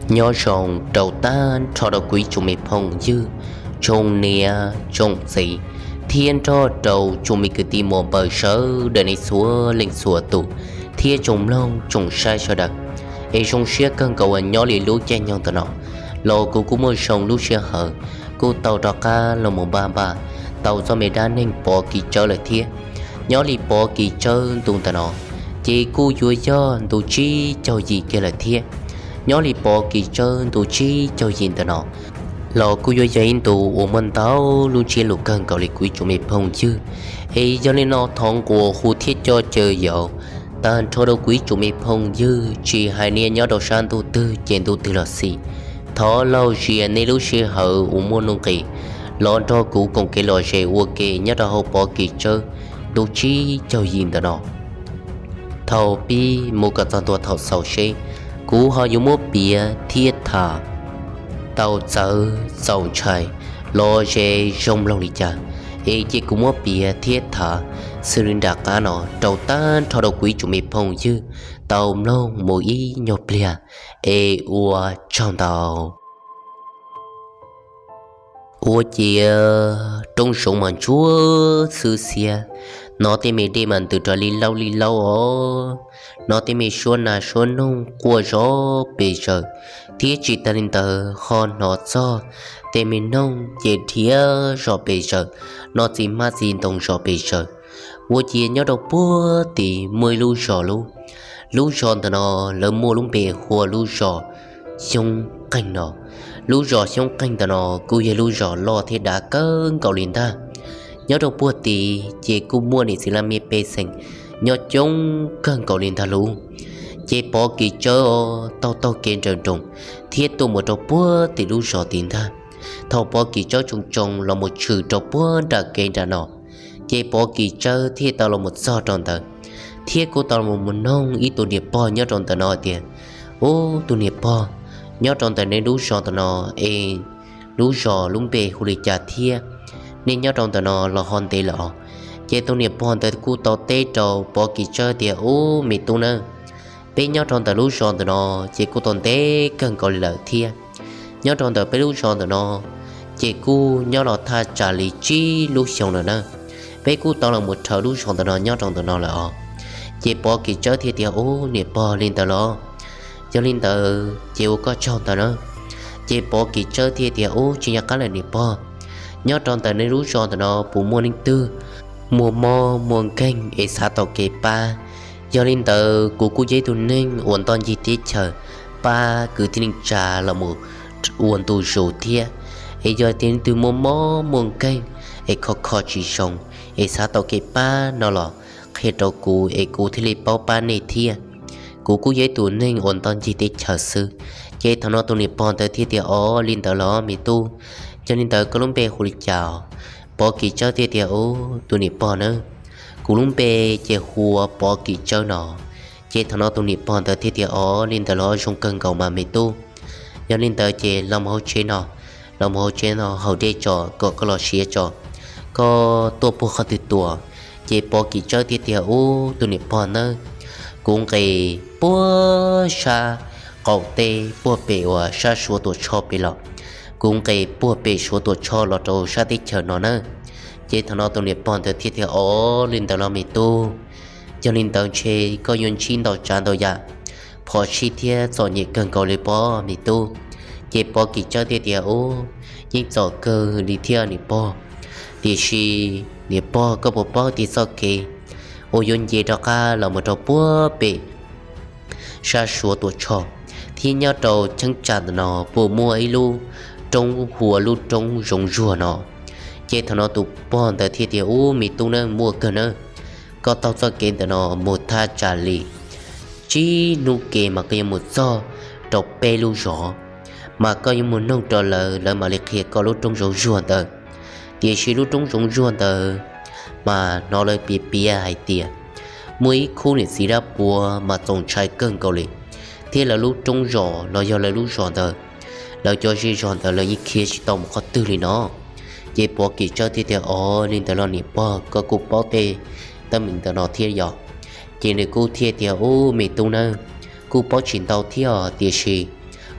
Nyob zoo rau tag nrho rau kuv ib tsoom me phooj ywg, tsoom niam tsoom txiv, thiab nrog rau tsoom me kwv tij muam npawg sawv daws nej txhua leej txhua tus, thiab tsoom mloog tsoom saib sawv daws. Es zoo siab kawg nkaus uas nyob li lub caij nyoog ntawm no los kuv kuj muaj zoo lub sij hawm kuj tau rov qab los mus npaj npaj tau txoj me dab neeg Pov Kis Tsawb lawm thiab. Nyob li Pov Kis Tsawb ntu ntawm no ces kuj yuav yog ntu tsib caug yim kiag lawm thiab. Nyob li Pov Kis Tsawb ntu tsib caug yim ntawm no los kuj yuav yog ib ntu uas muaj ntau lub ntsiab lus kawg nkaus li kuv ib tsoom me phooj ywg. Es yog li no thov nquas hu thiab coj caw yaus tag nrho rau kuv ib tsoom me phooj ywg tsis hais nej nyob rau sab ntuj twg ces ntuj twg los xij, thov laug zia nej lub sij hawm uas muaj nuj nqis los nrog kuv koom kev lom zem ua ke nyob rau hauv Pov Kis Tsawb ntu tsib caug yim ntawm no. Thaum pib mus kom txog ntua thaum xaus seb kuv ho yuav muab piav thiab tham tau txawv txaus ntshai los ze zoo mloog li cas, es cia kuv muab piav thiab tham xws li nram qab no rau tag nrho rau kuv ib tsoom me phooj ywg tau mloog mus ib nyuag pliag, es ua tsaug ntau. Ua ciav roob zoov mas ntsuab xwb xiab, hnov tej me dej mas ntws rov li laub li laub os, hnov tej me suab nas suab noog quaj zom pes zaws, thiab tsis tas li ntawd ho hnov txog tej me noog ces dhia zom pes zaws, hnov txiv hmab txiv ntoo zom pes zaws. Ua ciav nyob rau puag tim muaj ib lub zos lub, lub zos ntawm no lawv muaj lub npe hu ua lub zos Xyoob Qeeg no. Lub zos Xyoob Qeeg ntawm no kuj yog lub zos loj thiab dav kawg nkaus li ntag. Nyob rau puag tid ces kuj muaj niam txiv laj mej pej xeem nyob coob kawg nkaus li ntag lauj. Ces Pov Kis Tsawb taug taug kev nrawm nroos thiab tuaj mus rau puag tim lub zos tid ntag. Thaum Pov Kis Tsawb tsoo tsoo los mus tshwm rau puag nram kev nram no, ces Pov Kis Tsawb thiaj tau los mus txog rau ntawd, thiab kuj tau los mus noog ib tug niam pog nyob rau ntawm no tias, Ub, tus niam pog, nyob rau ntawm nej lub zos ntawm no es lub zos lub npe hu li cas thiab nej nyob rau ntawm no los ho ntev lawm os? Ces tus niam pog ntawd kuj tau teb rau Pov Kis Tsawb tias, Ub, me tub nawb, peb nyob rau ntawm lub zos ntawm no ces kuj tau ntev kawg nkaus li lawm thiab. Nyob rau ntawm peb lub zos ntawm no ces kuj nyob los thaj tsam li tsib lub xyoo lawm na. Peb kuj tau los mus rhawv lub zos ntawm no nyob rau ntawm no lawm os. Ces Pov Kis Tsawb thiaj tias, Ub, niam pog, li ntawd los? Yog li ntawd ces ua koj tsaug ntawd na. Ces Pov Kis Tsawb thiaj tias, Ub, tsis nco qab lawm niam pog, nyob rau ntawm nej lub zos ntawm no puas muaj leej twg muaj mob muaj nkeeg es xav tau kev pab? Yog li ntawd kuv kuj yog ib tug neeg uas nto ncig teb chaws pab kwv tij neej tsa los mus ua ntu zus thiab. Es yog tias leej twg muaj mob muaj nkeeg es kho kho tsis zoo es xav tau kev pab no los qhia rau kuv es kuv thiaj li paub pab nej thiab. Kuv kuj yog ib tug neeg uas nto ncig teb chaws xwb. Ces thaum no tus niam pog ntawd thiaj tias, Ov, li ntawd los me tub, yog li ntawd koj lub npe hu li cas? Pov Kis Tsawb thiaj tias, Ub, tus niam pog nawb, kuv lub npe ces hu ua Pov Kis Tsawb no. Ces thaum no tus niam pog ntawd thiaj tias, Ov, li ntawd los zoo kawg nkaus mas me tub. Yog li ntawd ces los mus hauv tsev no, los mus hauv tsev no haus dej tso kom koj los siav tso, koj tuaj puag qhov twg tuaj? Ces Pov Kis Tsawb thiaj tias, Ub, tus niam pog nawb, kuv nqis puag sab qaum teb puag pem uas sab Suav Tuam Tshoj pem los, kuv nqis puag pem Suav Tuam Tshoj los rau sab teb chaws no nawb. Ces thaum no tus niam pog ntawd thiaj tias, Ov, li ntawd los me tub, yog li ntawd ntshe koj yuav ntsib ntau tsav ntau yam phom sij thiab txom nyem kawg nkaus li pob me tub. Ces Pov Kis Tsawb thiaj tias, Ub, yeej txom kawg li thiab niam pog, tiam sis niam pog koj puas paub tias txoj kev uas yuav nce rov qab los mus rau puag pem sab Suav Tuam Tshoj thiab nyob rau cheeb tsam ntawm no puas muaj ib lub roob hu ua lub roob Zoov Zuag no? Ces thaum no tus pog ntawd thiaj tias, Ub, me tub nawb, muaj kawg nawb, koj taug txoj kev ntawm no mus thaj tsam li tsib hnub kev mas koj yuav mus txog rau peb lub zos, mas koj yuav mus noog rau lawv, lawv mam li qhia koj lub roob Zoov Zuag ntawd. Tiam sis lub roob Zoov Zuag ntawd mas hnov lawv piav piav hais tias muaj ib khub niam txiv dab puav mas txaus ntshai kawg nkaus li, thiab lawv lub roob zos los yog lawv lub zos ntawd, lawv cov zej zos ntawd lawv yeej khiav tsis tau mus qhov twg li no. Ces Pov Kis Tsawb thiaj tias, Ov, li ntawd los niam pog, koj kuj paub tej teeb meem ntawm no thiab yom? Ces nws kuj thiaj tias, Ub, me tub nawb, kuj paub tsis ntau thiab os, tiam sis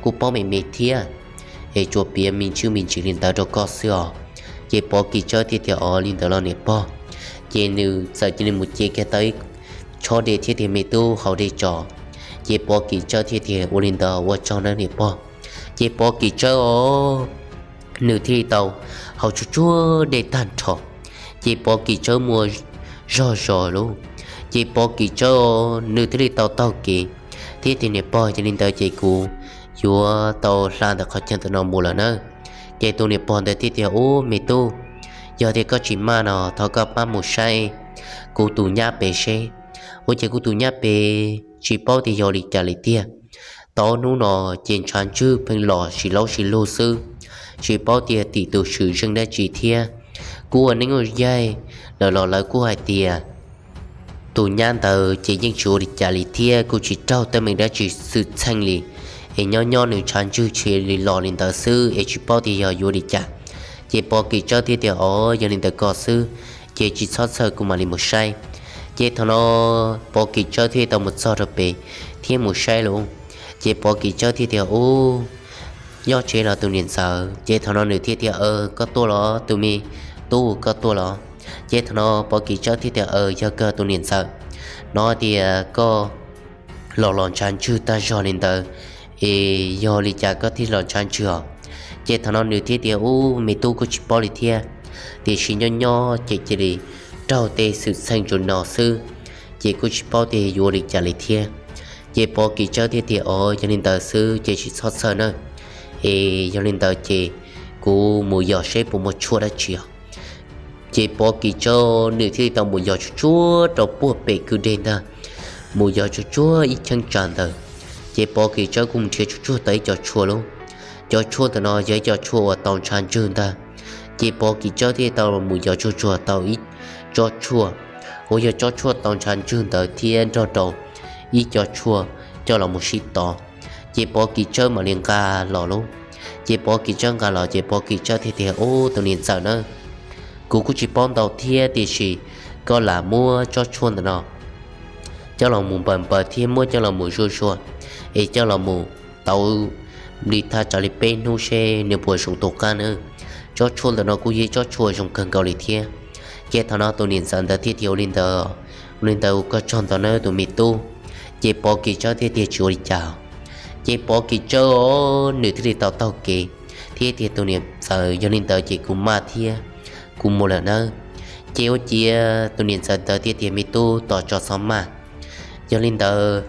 kuj paub me me thiab, es tsuas piav me ntsis me ntsis li ntawd rau koj xwb os. Ces Pov Kis Tsawb thiaj tias, Ov, li ntawd los niam pog. Ces nws txawm cia li mus ce kiag tau ib tshob dej thiab tias, Me tub, haus dej tso. Ces Pov Kis Tsawb thiaj tias, Ua li ntawd ua tsaug nawb niam pog. Ces Pov Kis Tsawb os, nws thiaj li tau haus tsuag tsuag dej tag nrho, ces Pov Kis Tsawb muaj zog zog lauj. Ces Pov Kis Tsawb os, nws thiaj li tau taug kev thiab tias, Niam pog, yog li ntawd ces kuv yuav tau hla ntawm qhov chaw ntawm no mus lawm nawb. Ces tus niam pog ntawd thiaj tias, Ub, me tub, yog tias koj tsis maj no thov koj pab mus saib kuv tus nyab pem seb. Ua cas kuv tus nyab pem tsis paub tias yog li cas li tiag. Tau ob hnub no ces ntshav ntswg pheej los sis laub sis lug xwb, tsis paub tias tim tus swm zeej dab tsi thiab. Kuv ua neeb ua yaig lawm los lawv kuj hais tias tus nyab ntawd ces yeej tsis ua li cas li thiab kuj tsis raug teeb meem dab tsi xwm txheej li, es nyob nyob nws ntshav ntswg tshis li los li ntawd xwb es tsis paub tias yog yuav li cas. Ces Pov Kis Tsawb thiaj tias, Ov, yog li ntawd koj xwb, ces tsis txhob txhawj, kuv mam li mus saib. Ces thaum no Pov Kis Tsawb thiaj tau mus txog rau pem thiab mus saib lauj. Ces Pov Kis Tsawb thiaj tias, Ub, nyob tsev los tus niam ntxawm? Ces thaum no nws thiaj tias, Aw, koj tuaj los tus me tub, koj tuaj los? Ces thaum no Pov Kis Tsawb thiaj tias, Aw, yog kawg tus niam ntxawm, hnov tias koj los los ntshav ntswg tag zog li ntawd, es yog li cas koj thiaj los ntshav ntswg os? Ces thaum no nws thiaj tias, Ub, me tub, kuj tsis paub li thiab, tiam sis nyob nyob ces cia li raug tej xwm txheej tsaus no xwb, ces kuj tsis paub tias yuav ua li cas li thiab. Ces Pov Kis Tsawb thiaj tias, Ov, yog li ntawd xwb ces tsis txhob txhawj nawb, es yog li ntawd ces kuv mus yos seb puas muaj tshuaj dab tsi os. Ces Pov Kis Tsawb nws thiaj li tau mus yos tsuag tsuag rau puag pem kwj deg ntag, mus yos tsuag tsuag ib cheeb tsam ntawd. Ces Pov Kis Tsawb kuj mus nrhiav tsuag tsuag tau ib co tshuaj lauj. Cov tshuaj ntawm no yog ib co tshuaj uas tau ntshav ntswg ntag. Ces Pov Kis Tsawb thiaj tau mus yos tsuag tsuag tau ib tsob tshuaj uas yog tsob tshuaj tau ntshav ntswg ntawd thiab nrog rau ib co tshuaj coj los mus sib tov. Ces Pov Kis Tsawb mam li nqa los lauj. Ces Pov Kis Tsawb nqa los ces Pov Kis Tsawb thiaj tias, Ub, tus niam ntxawm nawb, kuv kuj tsis paub ntau thiab, tiam sis koj lam muab tsob tshuaj ntawm no coj los mus npaws npaws thiab muab coj los mus zuaj zuaj, es coj los mus tau li thaj tsam li peb hnub seb nws puas zoo tus qab nawb. Tsob tshuaj ntawm no kuj yog tsob tshuaj zoo kawg nkaus li thiab. Ces thaum no tus niam ntxawm ntawd thiaj tias, Ua li ntawd, ua li ntawd koj tsaug ntau nawb tus me tub. Ces Pov Kis Tsawb thiaj tias, Tsis ua li cas. Ces Pov Kis Tsawb nws thiaj li tau taug kev thiab tias, Tus niam ntxawm, yog li ntawd ces kuv maj thiab kuv mus lawm nawb. Ces ua ciav tus niam ntxawm ntawd thiaj tias, Me tub, tos tso, txhob maj. Yog li ntawd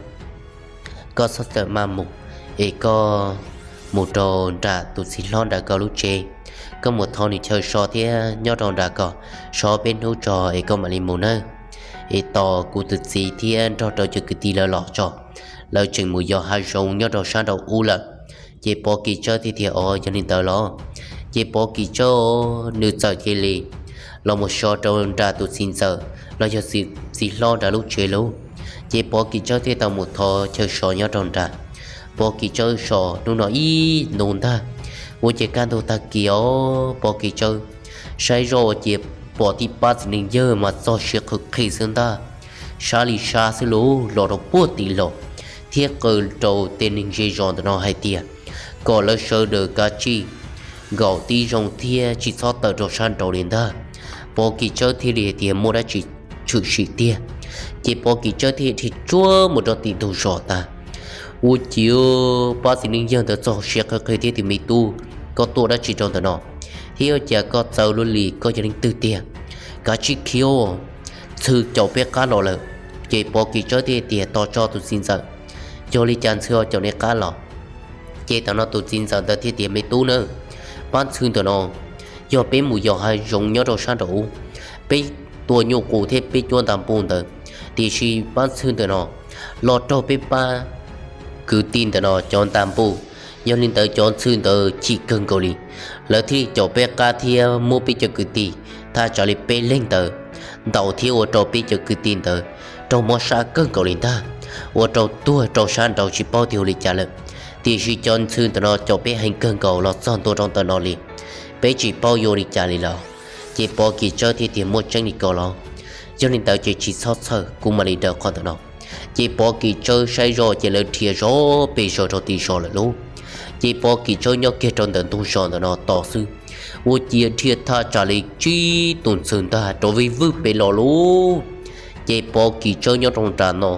koj txhob txawm maj mus, es koj mus rau nram tus txiv hlob nram koj lub tsev, koj mus thov nws chaw so thiab nyob rau nram koj so peb hnub tso es koj mam li mus nawb. Es tos kuv tus txiv thiab nrog rau cov kwv tij lawv los tso, lawv tseem mus yos hav zoov nyob rau sab nraum ub lawm. Ces Pov Kis Tsawb thiaj tias, Ov, yog li ntawd los? Ces Pov Kis Tsawb nws txawm cia li los mus so rau nram tus txiv ntxawm los yog txiv hlob nram lub tsev lauj. Ces Pov Kis Tsawb thiaj tau mus thov chaw so nyob rau nram. Pov Kis Tsawb so hnub no ib hnub ntag, ua ciav kaj ntug tag kis os, Pov Kis Tsawb saib zoj ua ciav pom tib pab txiv neej yawg mas txog siav qhwv qhwv xwb ntag, sab li sab xwb lauj, los rau puag tim los thiab qw rau tej neeg zej zos ntawm no hais tias kom lawv sawv daws kav tsij nkaum tib zoo thiab tsis txhob tawm rau sab nraud li ntag. Pov Kis Tsawb thiaj li hais tias muaj dab tsi tshwm sim tiag. Ces Pov Kis Tsawb thiaj dhia tsuag mus rau tim ntug zos tas. Ua ciav pab txiv neej yawg ntawd txog siav qhwv qhwv thiab tias, Me tub, koj tuaj dab tsi rau ntawm no? Thiab ua cas koj txawv luaj li, koj yog leej twg tiag? Kav tsij khiav, ntxhw caum peb qab los lawm. Ces Pov Kis Tsawb thiaj tias, Tos tso tus txiv ntxawm, yog li cas ntxhw ho caum nej qab los? Ces thaum no tus txiv ntxawm ntawd thiaj tias, Me tub na, pab ntxhw ntawm no yog peb mus yos hav zoov nyob rau sab nraum ub, peb tua nyuj qus thiab peb cuab nta npuj ntawd, tiam sis pab ntxhw ntawm no los raug peb pab kwv tij ntawm no cov nta npuj. Yog li ntawd cov ntxhw ntawd chim kawg nkaus li, lawv thiaj li caum peb qab thiab muab peb cov kwv tij thaj tsam li peb leeg ntawd ntaus thiab ua rau peb cov kwv tij ntawd raug mob sab kawg nkaus li ntag, ua rau tuag rau sab nraud tsis paub tias ua li cas lawm. Tiam sis cov ntxhw ntawm no caum peb heev kawg nkaus los txog ntua rau ntawm no li, peb tsis paub yuav ua li cas li lawm. Ces Pov Kis Tsawb thiaj tias, Muaj tseeb li ko los? Yog li ntawd ces tsis txhob txhawj, kuv mam li daws qhov ntawm no. Ces Pov Kis Tsawb saib zoj ces lawv dhia zov pes zog rau tim zos lawm lauj. Ces Pov Kis Tsawb nyob kiag rau ntawm ntug zos ntawm no tos xwb, ua ciav dhia thaj tsam li tsib tus ntxhw ntag rov vij vwj pem los lauj. Ces Pov Kis Tsawb nyob rau nram no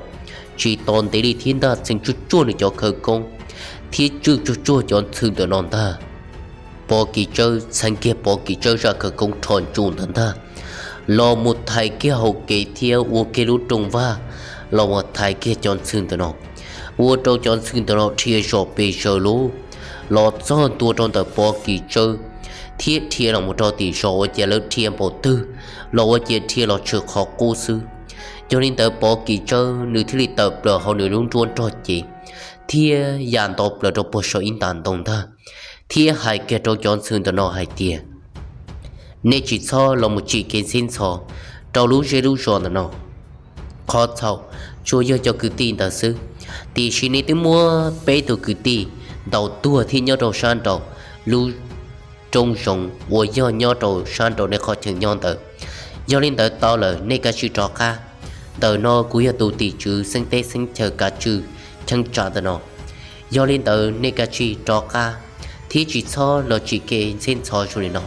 tsis tos ntev li thiab ntag, txheev tsuag tsuag nws cov khawv koob thiab tswj tsuag tsuag cov ntxhw ntawm no ntag. Pov Kis Tsawb txheev kiag Pov Kis Tsawb zaj khawv koob rho ntsuj ntawd ntag, los mus thaiv kiag hauv kev thiab ua kiag lub rooj vag los mus thaiv kiag cov ntxhw ntawm no, ua rau cov ntxhw ntawm no dhia zom pes zaws lauj, los txog ntua rau ntawm Pov Kis Tsawb thiab dhia los mus rau tim zos ua ciav lawv dhia npaum twg los ua ciav dhia los tshwm qhov qub xwb. Yog li ntawd Pov Kis Tsawb nws thiaj li tawm plaws hauv nws lub nruab nrog cev thiab ya nto plaws rau puag saum ib ntas ntoo ntag, thiab hais kiag rau cov ntxhw ntawm no hais tias, nej tsis txhob los mus tsim kev ntxheb ntxhov rau lub zej lub zos ntawm no. Qhov txhaum tsuas yog cov kwv tij ntawd xwb, tiam sis nej twb muab peb tug kwv tij ntaus tuag thiab nyob rau sab nraum lub roob zoov uas yog nyob rau sab nraum nej qhov chaw nyob ntawd. Yog li ntawd tau lawm, nej kav tsij rov qab. Ntawm no kuv yog tus tim tswv xeeb teb xeeb chaw kav tswj cheeb tsam ntawm no. Yog li ntawd nej kav tsij rov qab thiab tsis txhob los tsim kev ntxheb ntxhov zoo li no.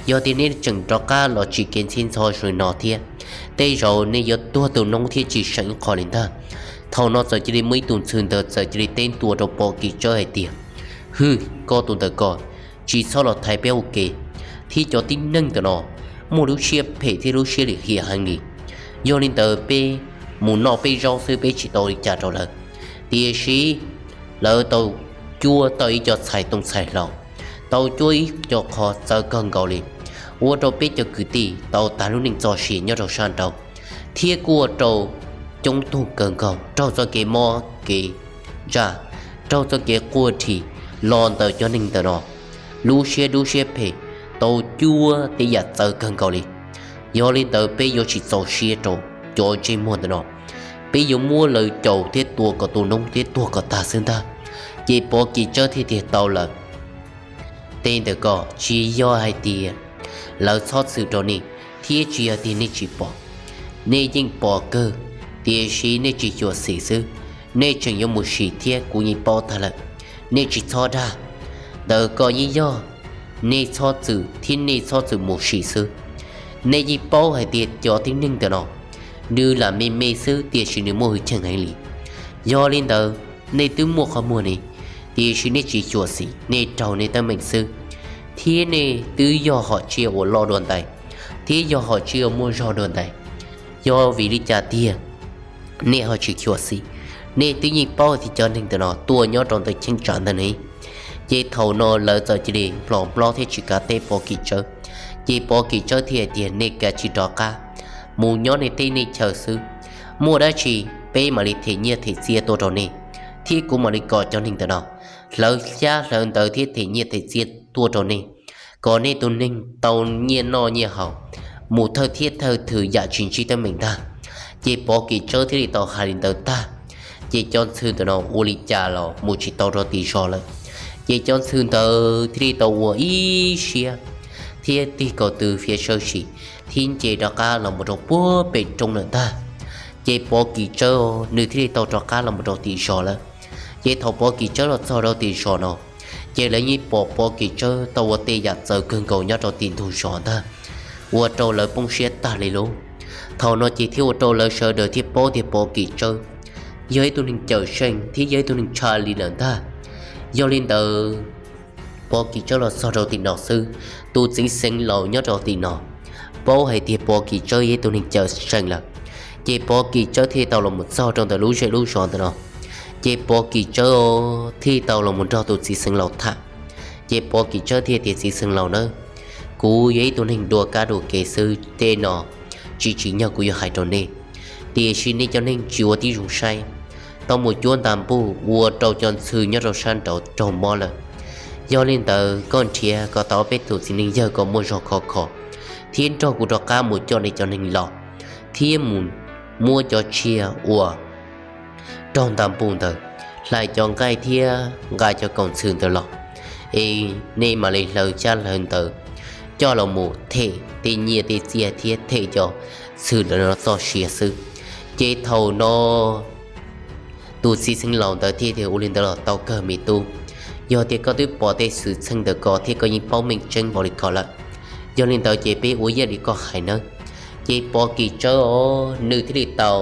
Yog tias nej tseem rov qab los tsim kev ntxheb ntxhov zoo li no thiab, tej zaum nej yuav tuag tu noob thiab tsis seem ib qho li ntag. Thaum no txawm cia li muaj ib tug ntxhw ntawd txawm cia li teb ntua rau Pov Kis Tsawb hais tias, hwm, koj tus ntawm ko, tsis txhob los thaiv peb ua ke thiab cov tib neeg ntawm no muaj lub siab phem thiab lub siab lim hiam heev li. Yog li ntawd peb mus noj peb zaub xwb, peb tsis tau li cas rau lawv. Tiam sis lawv tau cuab tau ib co txhais tooj txhais hlau, tau cuab ib co qhov txawv kawg nkaus li, ua rau peb cov kwv tij tau tag lub neej txoj sia nyob rau sab nraud, thiab kuj ua rau coob tug kawg nkaus raug txoj kev mob kev ntsaj, raug txoj kev quaj dhi los ntawm cov neeg ntawm no. Lub siab dub siab phem, tau cuab tej yam txawv kawg nkaus li. Yog li ntawd peb yuav tsis txaus siab rau cov ntsej muag ntawm no, peb yuav muab lawv caum thiab tua kom tu noob thiab tuag kom tag xwb ntag. Ces Pov Kis Tsawb thiaj tias, tau lawm, tej ntawm ko tsis yog hais tias lawv txhob txwm rau nej, thiab tsis yog tias nej tsis pom, nej yeej pom kawg, tiam sis nej tsis xyuam xim xwb. Nej tseem yuav mus sim thiab kuv yeej paub tag lawm, nej tsis txhob dag. Ntawm ko yeej yog nej txhob txwm thiab nej txhob txwm mus sim xwb. Nej yeej paub hais tias cov tib neeg ntawm no nws lam me me xwb tiam sis nws muaj hwj chim heev li. Yog li ntawd, nej twb muaj qhov muag ne, tiam sis nej tsis xyuam xim, nej raug nej teeb meem xwb, thiab nej twb yog hom tsiaj uas loj dua ntais, thiab yog hom tsiaj uas muaj zog dua ntais. Yog vim li cas tiag nej ho tsis xyuam xim? Nej twb yeej paub tias cov neeg ntawm no tuaj nyob rau ntawm cheeb tsam ntawm ne. Ces thaum no lawv txawm cia li hlo hlob thiab tsis kav teb Pov Kis Tsawb. Ces Pov Kis Tsawb thiaj tias, nej kav tsij rov qab mus nyob nej teb nej chaw xwb, muaj dab tsi peb mam li them nyiaj them txiaj tuaj rau nej, thiab kuv mam li kom cov neeg ntawm no hlawv xyab hlawv ntawv thiab them nyiaj them txiaj tuaj rau nej, kom nej tus neeg tau nyiaj noj nyiaj haus, mus thawj thiab thawj thwm yam tsis ntsib teeb meem ntag. Ces Pov Kis Tsawb thiaj li tau hais li ntawd tag, ces cov ntxhw ntawm no ua li cas los mus tsis tau rau tim zos lawm. Ces cov ntxhw ntawd thiaj li tau ua ib siab thiab tig kaum tw fiav sawb sim thiab nce rov qab los mus rau puag pem roob lawm ntag. Ces Pov Kis Tsawb nws thiaj li tau rov qab los mus rau tim zos lawm. Ces thaum Pov Kis Tsawb los txog rau tim zos no, ces lawv yeej pom Pov Kis Tsawb tau ua tej yam txawv kawg nkaus nyob rau tim ntug zos ntag, ua rau lawv poob siab tag li lauj. Thaum no ces thiaj ua rau lawv sawv daws thiaj paub tias Pov Kis Tsawb yog ib tug neeg cawm seej thiab yog ib tug neeg tshaj li lawm ntag. Yog li ntawd, Pov Kis Tsawb los txog rau tim no xwb, tus txiv xeev laus nyob rau tim no paub hais tias Pov Kis Tsawb yog ib tug neeg cawm seej lawm, ces Pov Kis Tsawb thiaj tau los mus txog rau ntawm lub zej lub zos ntawm no. Ces Pov Kis Tsawb thiaj tau los mus nrog tus txiv xeev laus tham. Ces Pov Kis Tsawb thiaj tias, txiv xeev laus nawb, kuv yog ib tug neeg dua kab dua kev xwb, tej no tsis tsim nyog kuv yuav hais rau nej, tiam sis nej cov neeg tsis ua tib zoo saib, tau mus cuab nta npuj ua rau cov ntxhw nyob rau sab nraud raug mob lawm. Yog li ntawd koj nrhiav kom tau peb tus txiv neej yawg kom muaj zog khov kho, thiab nrog kuv rov qab mus coj nej cov neeg los, thiab mus muab cov tsiaj uas raug nta npuj ntawd, hlais cov nqaij thiab nqa cov kaus ntxhw ntawd los, es nej mam li hlawv xyab hlawv ntawv coj los mus them tej nyiaj tej txiaj thiab them cov ntxhw ntawd no txoj sia xwb. Ces thaum no tus txiv xeev laus ntawd thiaj tias, ua li ntawd los tau kawg me tub, Yog tias koj twb pom tej xwm txheej ntawm ko thiab koj yeej paub meej tseeb npaum li ko lawm, yog li ntawd ces peb ua ib yam li koj hais nawb. Ces Pov Kis Tsawb os, nws thiaj li tau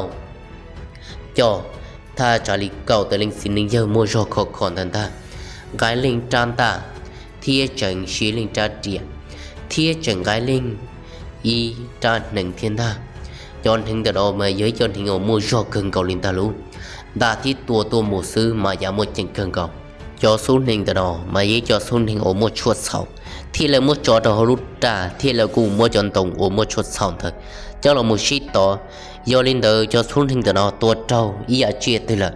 coj thaj tsam li kaum tawm leej txiv neej yawg muaj zog khov kho ntawd ntag, nqa leej rab ntaj, thiab tseem siv leej rab riam, thiab tseem nqa leej ib rab hneev thiab ntag. Cov hneev ntawm no mas yog ib cov hneev uas muaj zog kawg nkaus li ntag lauj, ntaj thiab tua tuaj mus xwb mas yam muaj ceem kawg nkaus. Cov xub hneev ntawm no mas yog ib cov xub hneev uas muaj tshuaj txhaum, thiab lawv muab tso rau hauv lub raj thiab lawv kuj muab cov ntoo uas muaj tshuaj txhaum ntawd coj los mus sib tov. Yog li ntawd cov xub hneev ntawm no tua raug ib yam tsiaj twg lawm,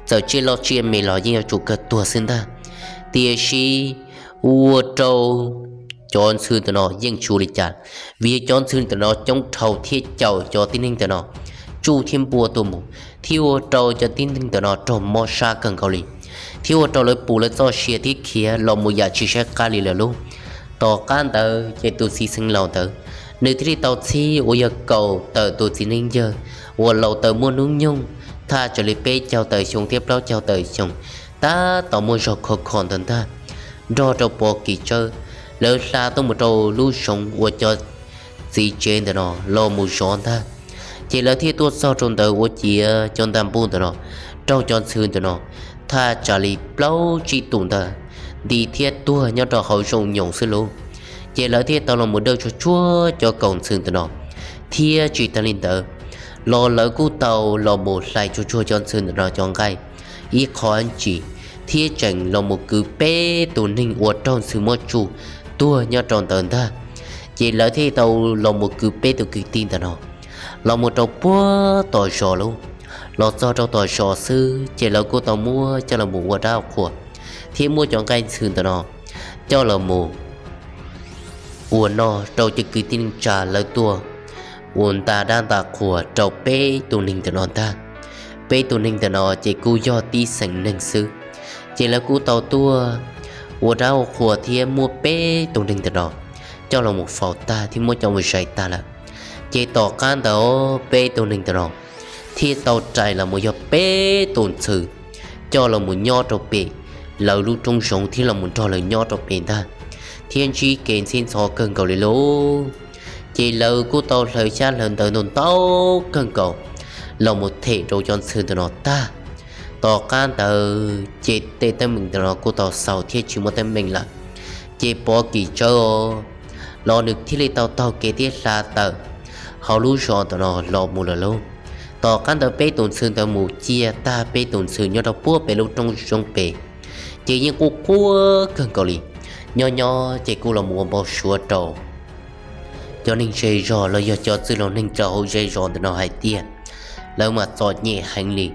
txawm tsiaj loj tsiaj me los yeej yuav tsum kawg tuag xwb ntag. Tiam sis ua rau cov ntxhw ntawm no yeej tsis ua li cas, vim cov ntxhw ntawm no coob dhau thiab caum cov tib neeg ntawm no tsuj thiab npua tuaj mus, thiab ua rau cov tib neeg ntawm no raug mob sab kawg nkaus li, thiab ua rau lawv pum lawv txoj sia thiab khiav los mus yam tsis saib qab li lawm lauj. Tom qab ntawd ces tus txiv xeev laus ntawd, nws thiaj li tau txhib uas yog kaum tawm tus txiv neej yawg uas laus tawm muaj hnub nyoog thaj tsam li peb caug tawm xyoo thiab plaub caug tawm xyoo, tab tom muaj zog khov kho ntawd ntag, nrog rau Pov Kis Tsawb, lawv hla tuaj mus rau lub zoov uas cov txiv tsev ntawm no los mus zov ntag. Ces lawv thiaj tuaj txog rau ntawd ua ciav cov ntaj npub ntawm no raug cov ntxhw ntawm no thaj tsam li plaub tsib tus ntag nti thiab tuag nyob rau hauv zoov nyoos xwb lauj. Ces lawv thiaj tau los mus dawj tsuag tsuag cov kaus ntxhw ntawm no, thiab tsis tag li ntawd los lawv kuj tau los mus hlais tsuag tsuag cov ntxhw ntawm no cov nqaij ib qho ntsis, thiab tseem los mus kwv peb tus neeg uas raug ntxhw muab tsuj tuag nyob rau ntawd ntag. Ces lawv thiaj tau los mus kwv peb tus kwv tij ntawm no los mus rau puag tom zos lauj. Los txog rau tom zos xwb ces lawv kuj tau muab coj los mus ua dab ua qhuas, thiab muab cov nqaij ntxhw ntawm no coj los mus ua noj rau cov kwv tij neej tsa lawv tuaj ua nta dab nta qhuas rau peb tus neeg ntawm no ntag. Peb tus neeg ntawm no ces kuj yog tib xeem neeg xwb, ces lawv kuj tau tuaj ua dab ua qhuas thiab muab peb tus neeg ntawm no coj los mus faus tag thiab muab coj mus zais tag lawm. Ces tom qab ntawd peb tus neeg ntawm no thiaj tau rais los mus yog peb tus ntxhw coj los mus nyob rau pem lawv lub roob zoov thiab los mus nrog lawv nyob rau pem ntag, thiab ntsib kev ntxhib ntxhov kawg nkaus li lauj. Ces lawv kuj tau hlawv xyab hlawv ntawv ntau ntau kawg nkaus los mus them rau cov ntxhw ntawm no tag. Tom qab ntawd ces tej teeb meem ntawm no kuj tau xaus thiab tsis muaj teeb meem lawm. Ces Pov Kis Tsawb los nws thiaj li tau taug kev thiab hla tawm hauv lub zos ntawm no los mus lawm lauj. Tom qab ntawd peb tus ntxhw ntawd mus ciaj tag peb tus ntxhw nyob rau puag pem lub roob zoov pem, ces yeej quaj quaj kawg nkaus li. Nyob nyob ces kuj los mus ua npau suav rau cov neeg zej zos los yog cov txwj laus neeg rau hauv zej zos ntawm no hais tias lawv mas txom nyem heev li,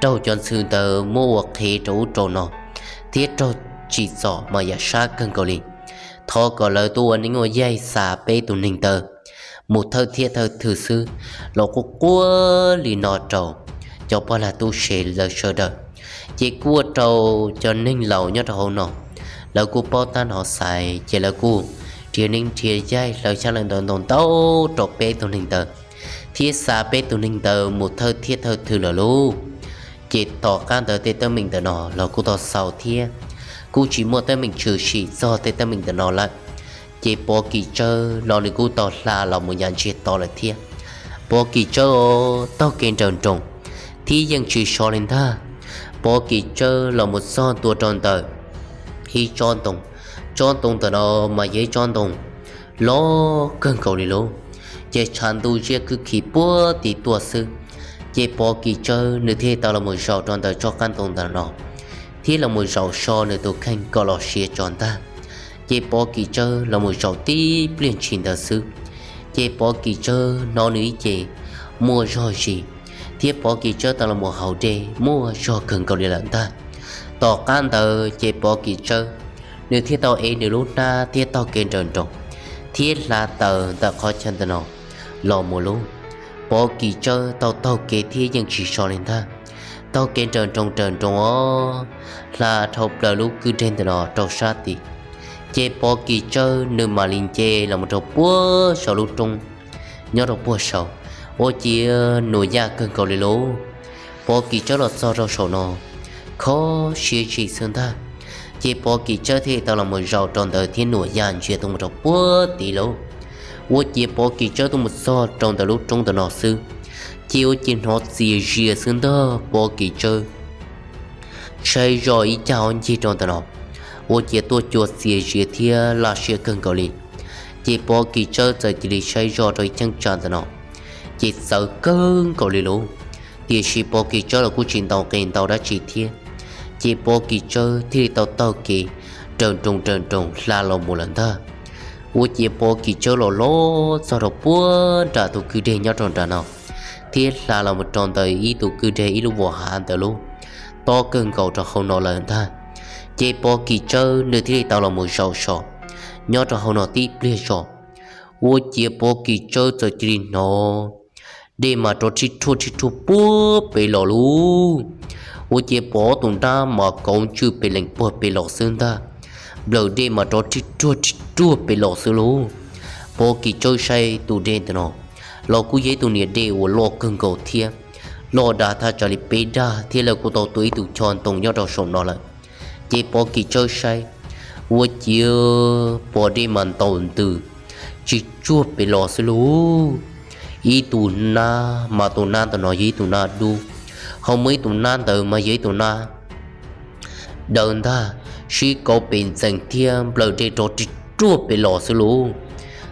raug cov ntxhw ntawd muab ua qhev rau ub rau no, thiab raug tsim txom mas yam sab kawg nkaus li. Thov kom lawv tuaj ua neeb ua yaig xa peb tus neeg ntawd mus thawj thiab thawj thwm xwb. Los quaj quaj li no rau cov pog lag tub se lawv sawv daws, ces kuj ua rau cov neeg laus nyob rau hauv no lawv kuj paub tab nov xaiv, ces lawv kuj nrhiav neeb nrhiav yaig hlawv xyab hlawv ntawv ntau ntau rau peb tus neeg ntawd, thiab xa peb tus neeg ntawd mus thawj thiab thawj thwm lawm lauj. Ces tom qab ntawd tej teeb meem ntawm no los kuj tau xaus thiab, kuj tsis muaj teeb meem tshwm sim txog tej teeb meem ntawm no lawm. Ces Pov Kis Tsawb los nws kuj tau hla los mus yav ntsiag to lawm thiab. Pov Kis Tsawb taug kev nrawm nroos thiab yeej tsis so li ntag. Pov Kis Tsawb los mus txog ntua rau ntawm ib tsob ntoo. Tsob ntoo ntawm no mas yog ib tsob ntoo loj kawg nkaus li lauj, ces tshav ntuj ziab kwb khi puag tim tuaj xwb. Ces Pov Kis Tsawb nws thiaj tau los mus zaum rau ntawm tsob qab ntoo ntawm no, thiab los mus zaum so nws tus kheej kom los siav tso ntag. Ces Pov Kis Tsawb los mus zaum tib pliag ntshis ntawd xwb, ces Pov Kis Tsawb hnov nws ib ce muaj zog zis, thiab Pov Kis Tsawb tau los mus haus dej muaj zog kawg nkaus li lawm ntag. Tom qab ntawd ces Pov Kis Tsawb nws thiaj tau ev nws lub hnab thiab taug kev nrawm nroos, thiab hla tawm ntawm qhov chaw ntawm no los mus lauj. Pov Kis Tsawb tau taug kev thiab yeej tsis so li ntag. Taug kev nrawm nroos nrawm nroos os, hla dhau plaws lub kwj deg ntawm no rau sab tid, ces Pov Kis Tsawb nws mam li nce los mus rau puag saum lub roob nyob rau puag saud, ua ciav nus yaj kawg nkaus li lauj. Pov Kis Tsawb los txog rau saum no, kho siab zim xwb ntag. Ces Pov Kis Tsawb thiaj tau los mus zaum rau ntawd thiab nuam yaj ntsia tuaj mus rau puag tid lauj. Ua ciav Pov Kis Tsawb tuaj mus txog rau ntawm lub roob ntawm no xwb, ces ua ciav hnov txias zias xwb ntag Pov Kis Tsawb. Saib zoj ib cag ob ncig rau ntawm no, ua ciav tuaj cua txias zias thiab laj siab kawg nkaus li. Ces Pov Kis Tsawb txawm cia li saib zoj rau ib cheeb tsam ntawm no, ces txawv kawg nkaus li lauj. Tiam sis Pov Kis Tsawb los kuj tsis ntaus qe ntau dab tsi thiab, ces Pov Kis Tsawb thiaj li tau taug kev raws nroos raws nroos hla los mus lawm ntag. Ua ciav Pov Kis Tsawb los los txog rau puag nram tus kwj deg nyob rau nram no, thiab hla los mus rau ntawm ib tus kwj deg ib lub vos hav ntawd lauj, tob kawg nkaus rau hauv no lawm ntag. Ces Pov Kis Tsawb nws thiaj li tau los mus zaum so nyob rau hauv no tib pliag zog. Ua ciav Pov Kis Tsawb txawm cia li hnov dej mas rov rhib rhuaj rhib rhuaj puag pem los lauj. Ua ciav pom tus nab mas kauv ntswj pes lees puag pem los xwb ntag. Nplawm dej mas rov rhib rhuaj rhib rhuaj pem los xwb lauj. Pov Kis Tsawb saib tus dej ntawm no los kuj yog ib tug niam dej uas loj kawg nkaus thiab, loj dav thaj tsam li peb dag thiab lawv kuj tau tua ib tug choj ntoo nyob rau saum no lawm. Ces Pov Kis Tsawb saib, ua ciav pom dej mas ntaus ntws tsis tsuag pem los xwb lauj. Ib tus nab mas tus nab ntawm no yog ib tus nab dub, ho muaj ib tus nab ntawd mas yog ib tus nab daws ntag, sib kauv pes ntxees thiab nplawm dej rov rhib rhuaj pem los xwb lauj.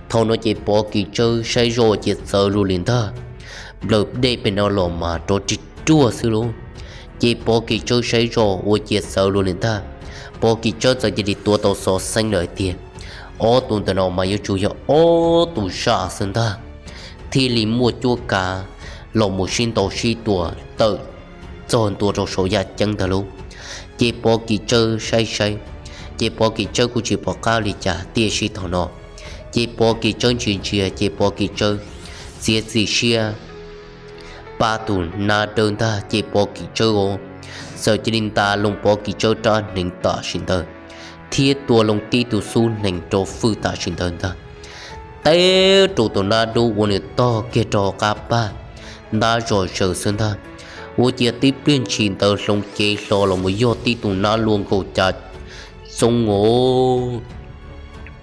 Thaum no ces Pov Kis Tsawb saib zoj ua ciav txawv lug li ntag, nplawm dej pem no los mas rov rhib rhuaj xwb lauj. Ces Pov Kis Tsawb saib zoj ua ciav txawv lug li ntag, Pov Kis Tsawb txawm cia li tuav tau xov xeeb lawm hais tias ob tug ntawm no mas yuav tsum yog ob tug zaj xwb ntag, thiaj li muaj cuab kav los mus sib ntaus sib tua tawm txog ntua rau saum yaj ceeb ntag lauj. Ces Pov Kis Tsawb saib saib, ces Pov Kis Tsawb kuj tsis pom qab li cas tiam sis thaum no ces Pov Kis Tsawb ntsia ntsia ces Pov Kis Tsawb txiav txim siab pab tus nab dawb ntag ces Pov Kis Tsawb os, txawm cia li nta loo Pov Kis Tsawb rab hneev tam sim ntawd thiab tua loo tib tug xub hneev rau fwj tam sim ntawd ntag. Teb rau tus nab dub ua nws tog kiag rau qab pag ntab zom zaws xwb ntag. Ua ciav tib pliag ntshis ntawd hloov cev hlo los mus yog tib tug nab luaj nkaus cav txoob os,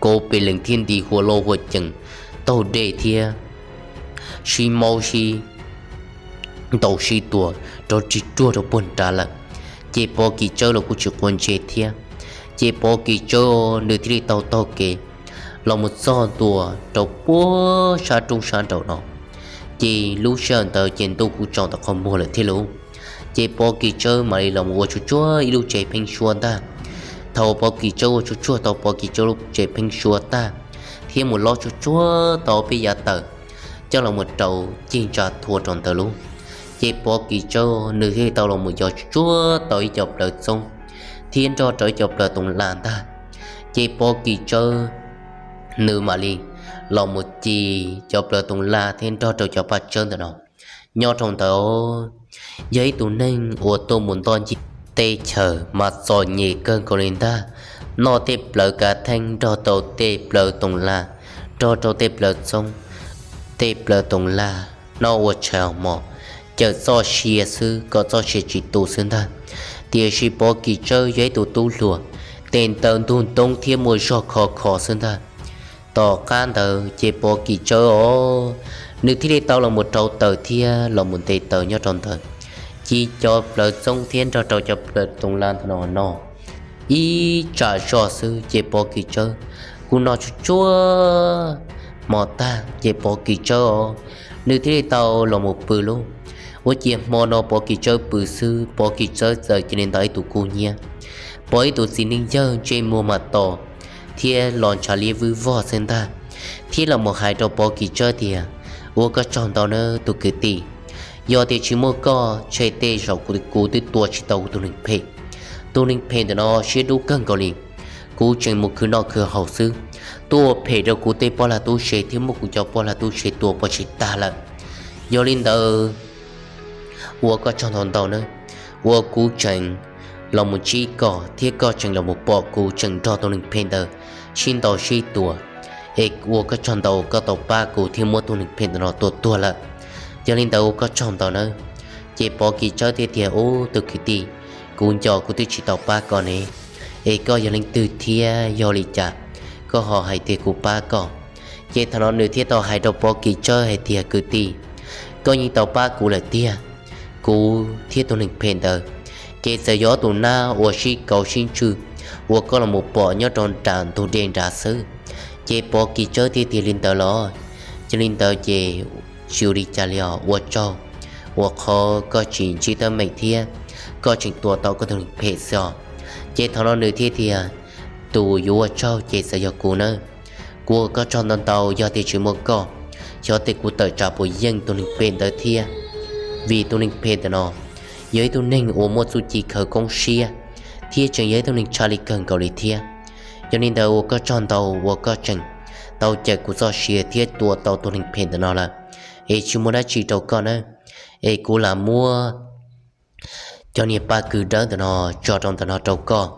kauv pes lees thiab nti hua loj hua cees taug dej thiab sib maub sib ntaus sib tua rov rhib rhuaj rau puag nrad lawm. Ces Pov Kis Tsawb los kuj tsis quav ntsej thiab, ces Pov Kis Tsawb nws thiaj li tau taug kev los mus txog ntua rau puag sab roob sab nraum no. Ces lub sij hawm ntawd ces ntuj kuj tsaus ntawm qhov muag lawm thiab lauj. Ces Pov Kis Tsawb mam li los mus ua tsuag tsuag ib lub tsev pheeb suab ntag. Thaum Pov Kis Tsawb ua tsuag tsuag tau Pov Kis Tsawb lub tsev pheeb suab tag, thiab mus lob tsuag tsuag tau peb yav tawm coj los mus rau ceg ntsa thua rau ntawd lauj. Ces Pov Kis Tsawb nws thiaj li tau los mus yos tsuag tau ib co plawv txoob thiab nrog rau ib co plawv toov laj ntag. Ces Pov Kis Tsawb nws mam li los mus ci cov plawv toov laj thiab nrog rau cov paj tsawb ntawm no. Nyob rau ntawd yog ib tug neeg uas tuaj mus ntoj nce teb chaws mas txom nyem kawg nkaus li ntag. Noj tej plawv kav theeb nrog rau tej plawv toov laj, nrog rau tej plawv txoob, tej plawv toov laj noj ua tshais mos, cawm txoj sia xwb kom txoj sia tsis tu xwb ntag. Tiam sis Pov Kis Tsawb yog ib tug tub hluas, tes ntaws ntug ntoob thiab muaj zog khov kho xwb ntag. Tom qab ntawd ces Pov Kis Tsawb os, nws thiaj li tau los mus rauv taws thiab los mus nte taws nyob rau ntawd, ci cov plawv txoob thiab nrog rau cov plawv toov laj ntawm no no ib tsam zog xwb ces Pov Kis Tsawb kuj noj tsuag tsuag hmo tag ces Pov Kis Tsawb os, nws thiaj li tau los mus pw lauj. Ua ciav hmo no Pov Kis Tsawb pw xwb, Pov Kis Tsawb txawm cia li ntaus ib tug kub hnyiab, pom ib tug txiv neej yawg ntsej muag mas to thiab los ntshav liab vwj vog xwb ntag, thiab los mus hais rau Pov Kis Tsawb tias, ua koj tsaug ntau nawb tus kwv tij, yog tias tsis muaj koj ntshe tej zaum kuv twb tua tsis tau kuv tus neeg phem. Tus neeg phem ntawm no siab dub kawg nkaus li, kuv tseem mus khwv noj khwv haus xwb, tuaj ua phem rau kuv tej poj lag tub se thiab muab kuv cov poj lag tub se tua pov tseg tag lawm. Yog li ntawd, ua koj tsaug ntau ntau nawb, ua kuv tseem los mus ntsib koj thiab koj tseem los mus pom kuv tseem nrog tus neeg phem ntawd sib ntaus sib tua, es ua koj tsaug ntau koj tau pab kuv thiab muab tus neeg phem ntawm no tua tuag lawm. Yog li ntawd ua koj tsaug ntau nawb. Ces Pov Kis Tsawb thiaj tias, ub tus kwv tij, kuv nco kuv twb tsis tau pab koj ne. es koj yog leej twg thiab yog li cas koj ho hais tias kuv pab koj? Ces thaum no nws thiaj tau hais rau Pov Kis Tsawb hais tias, kwv tij, koj yeej tau pab kuv lawm tiag. Kuv thiab tus neeg phem ntawd ces txawm yog ob tus nab uas sib kauv sib ntswj uas koj los mus pom nyob rau nram ntug dej nrad xwb. Ces Pov Kis Tsawb thiaj tias, li ntawd los? Yog li ntawd ces tsis ua li cas li os, ua tsaug uas qhov koj tsis ntsib teeb meem thiab koj tseem tua tau koj tus neeg phem xwb os. Ces thaum no nws thiaj tias, tus yuav ua tsaug ces txawm yog kuv nawb. Kuv ua koj tsaug ntau ntau, yog tias tsis muaj koj, xyov tias kuv tawm tsam puas yeej tus neeg phem ntawd thiab. Vim tus neeg phem ntawm no yog ib tug neeg uas muaj txuj ci khawv koob siab thiab tseem yog ib tug neeg tshaj lij kawg nkaus li thiab. Yog li ntawd ua koj tsaug ntau uas koj tseem tau cawm kuv txoj sia thiab tua tau tus neeg phem ntawm no lawm, es tsis muaj dab tsi rau koj nawb. Es kuv lam muab cov niag paj kws dawb ntawm no tso rau ntawm no rau koj,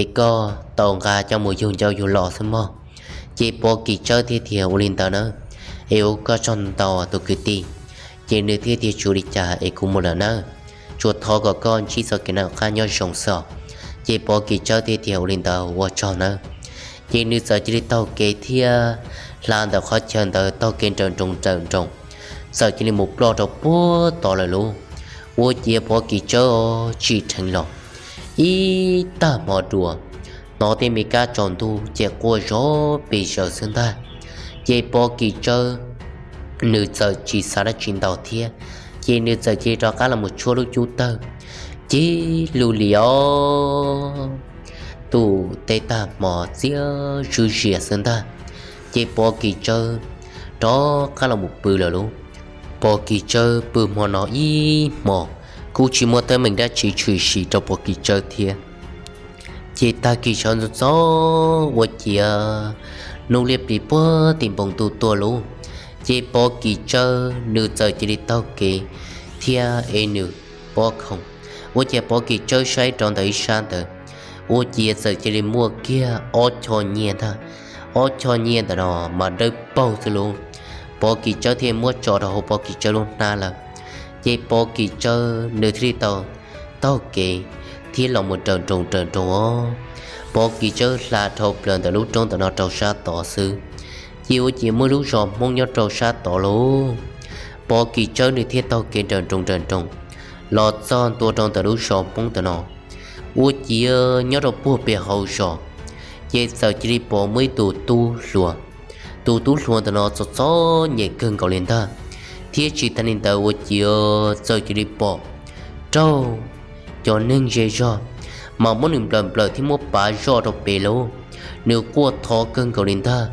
es koj tau nqa coj mus yug ncauj yug lo xwb mog. Ces Pov Kis Tsawb thiaj tias, ua li ntawd na, es ua koj tsaug ntau tus kwv tij. Ces nws thiaj tias, tsis ua li cas es kuv mus lawm nawb, tsuas thov kom koj ntsib txoj kev noj qab nyob zoo xwb os. Ces Pov Kis Tsawb thiaj tias, ua li ntawd ua tsaug nawb. Ces nws txawm cia li taug kev thiab hla ntawm qhov chaw ntawd taug kev nrawm nroos nrawm nroos, txawm cia li mus ploj rau puag tod lawm lauj. Ua ciav Pov Kis Tsawb tsim dheev los ib tag hmo dua, hnov tej me kab tsaus ntuj ces quaj zov pes zaws xwb ntag. Ces Pov Kis Tsawb nws txawm tsis xav dab tsi ntau thiab, ces nws txawm cia li rov qab los mus tshuab lub cub tawg, cig lug li os, tus tej tag hmo txias zuj zias xwb ntag. Ces Pov Kis Tsawb rov qab los mus pw lawm lauj. Pov Kis Tsawb pw hmo no ib hmo, kuj tsis muaj teeb meem dab tsi tshwm sim rau Pov Kis Tsawb thiab. Ces tag kis sawv ntxov ntxov ua ciav hnub liab plis puag tim npoo ntuj tuaj lauj, ces Pov Kis Tsawb nws txawm cia li taug kev thiab es nws pob khoom. Ua ciav Pov Kis Tsawb saib rau ntawm ib sab ntawd, ua ciav txawm cia li muaj kiag ob choj nyiaj ntag. Ob choj nyiaj ntawm no mas dawb paug xwb lauj. Pov Kis Tsawb thiaj muab tso rau hauv Pov Kis Tsawb lub hnab lawm. Ces Pov Kis Tsawb nws thiaj li tau taug kev thiab los mus raws nroos raws nroos os. Pov Kis Tsawb hla dhau plaws ntawm lub roob ntawm no rau sab tod xwb, ces ua ciav muaj lub zos Hmoob nyob rau sab tod lauj. Pov Kis Tsawb nws thiaj taug kev raws nroos raws nroos los txog ntua rau ntawm lub zos Hmoob ntawm no. Ua ciav nyob rau puag pem hauv zos, ces txawm cia li pom muaj ib tus tub hluas. Tus tub hluas ntawm no txom txom nyem kawg nkaus li ntag, thiab tsis tas li ntawd ua ciav txawm cia li pom raug cov neeg zej zog mas muab nws nplawm nplawm thiab muab pav zoj rau pem lauj. Nws quaj thov kawg nkaus li ntag,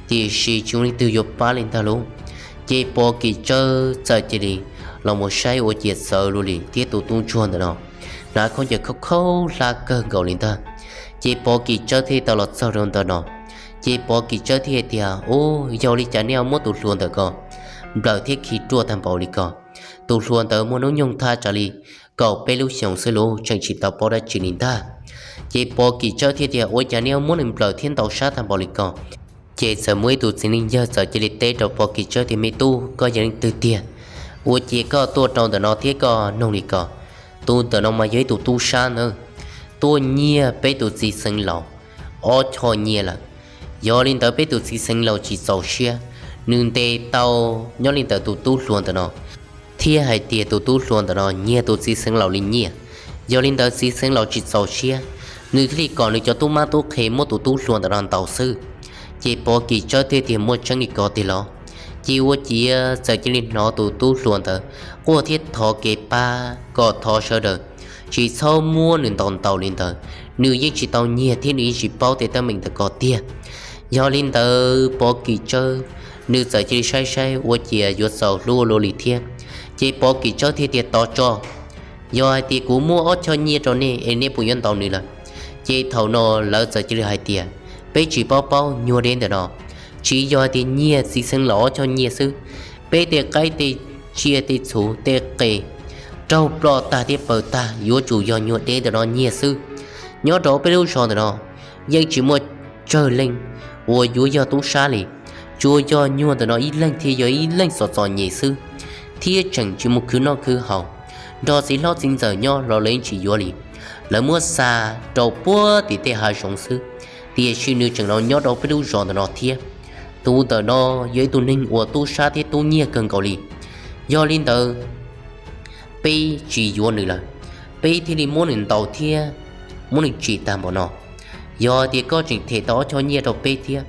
tiam sis tsis muaj leej twg yuav pab li ntag lauj. Ces Pov Kis Tsawb txawm cia li los mus saib ua ciav txawv luaj li thiab tus tub ntsuag ntawm no hnav khaub ncaws khaub khaub hlab kawg nkaus li ntag. Ces Pov Kis Tsawb thiaj tau los txog rau ntawm no, ces Pov Kis Tsawb thiaj tias, u, yog li cas nej ho muab tus hluas ntawm ko nplawm thiab khi ruaj tag npaum li ko? Tus hluas ntawd muaj hnub nyoog thaj tsam li kaum peb lub xyoos xwb lauj, tseem tsis tau paub dab tsi li ntag. Ces Pov Kis Tsawb thiaj tias, ua cas nej ho muab nws nplawm thiab ntaus sab tag npaum li ko? Ces txawm muaj ib tus txiv neej yawg txawm cia li teb rau Pov Kis Tsawb tias, me tub, koj yog leej twg tiag? Ua ciav koj tuaj rau ntawm no thiab koj noog li ko. Tus ntawm no mas yog ib tus tub sab ntag, tuaj nyiag peb tus txiv xeev laus ob choj nyiaj lawm. Yog li ntawd peb tus txiv xeev laus tsis txaus siab, nws ntes tau nyob li ntawm tus tub hluas ntawm no, thiab hais tias tus tub hluas ntawm no nyiag tus txiv xeev laus li nyiaj. Yog li ntawd txiv xeev laus tsis txaus siab, nws thiaj li kom nws cov tub mab tub qhe muab tus tub hluas ntawm no ntaus xwb. Ces Pov Kis Tsawb thiaj tias, muaj tseeb li ko tiag los? Ces ua ciav txawm cia li hnov tus tub hluas ntawd quaj thiab thov kev pab kom thov sawv daws tsis txhob muab nws ntaus ntaus li ntawd. Nws yeej tsis tau nyiag thiab nws yeej tsis paub tej teeb meem ntawm ko tiag. Yog li ntawd Pov Kis Tsawb nws txawm cia li saib saib ua ciav yuav txaus hlub ua luaj li thiab. Ces Pov Kis Tsawb thiaj tias, tos tso, yog hais tias kuv muab ob choj nyiaj rau nej es nej puas yuav ntaus nws lawm? Ces thaum no lawv txawm cia li hais tias, peb tsis paub paub nyuag deb ntawm no, tsis yog hais tias nyiag txiv xeev laus ob choj nyiaj xwb, peb tej qaib tej tsiaj tej txhu tej qe raug ploj tag thiab paws tag yuav tsum yog nyuag deb ntawm no nyiag xwb. Nyob rau peb lub zos ntawm no yeej tsis muaj tsawg leej uas yuav yog tub sab li, tsuas yog nyuag ntawm no ib leeg thiaj yog ib leeg txom txom nyem xwb, thiab tseem tsis muaj khwv noj khwv haus, nrog txiv hlob txiv ntxawm nyob los lawv yeej tsis yuav li. lawv muab xa rau puag tim tej hav zoov xwb, tiam sis nws tseem los nyob rau peb lub zos ntawm no thiab. Tus ntawm no yog ib tug neeg uas tub sab thiab tub nyiag kawg nkaus li. Yog li ntawd, peb tsis yuav nws lawm, peb thiaj li muab nws ntaus thiab muab nws tsim tag npaum no. Yog tias koj tseem them tau ob choj nyiaj rau peb thiab,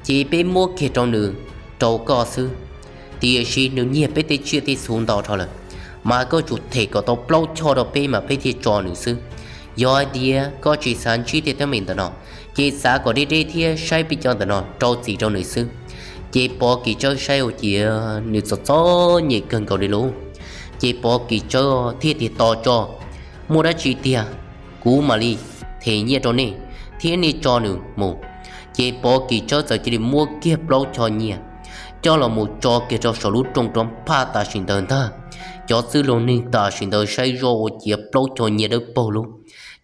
ces peb muab kiag rau nws, rau koj xwb. Tiam sis nws nyiag peb tej tsiaj tej txhu ntau dhau lawm, mas koj tsum them kom tau plaub choj rau peb mas peb thiaj tso nws xwb. Yog hais tias koj tsis xav ntsib tej teeb meem ntawm no, ces xav kom deb deb thiab saib peb cov ntawm no rau txim rau nws xwb. Ces Pov Kis Tsawb saib ua ciav nws txom txom nyem kawg nkaus li lauj. Ces Pov Kis Tsawb thiaj tias, Tos tso, muaj dab tsi tiag, kuv mam li them nyiaj rau nej thiab nej tso nws mus. Ces Pov Kis Tsawb txawm cia li muab kiag plaub choj nyiaj coj los mus tso kiag rau saum lub rooj rov phaj tam sim ntawd ntag. Cov txwj laus neeg tam sim ntawd saib zoj ua ciav plaub choj nyiaj dawb paug lauj.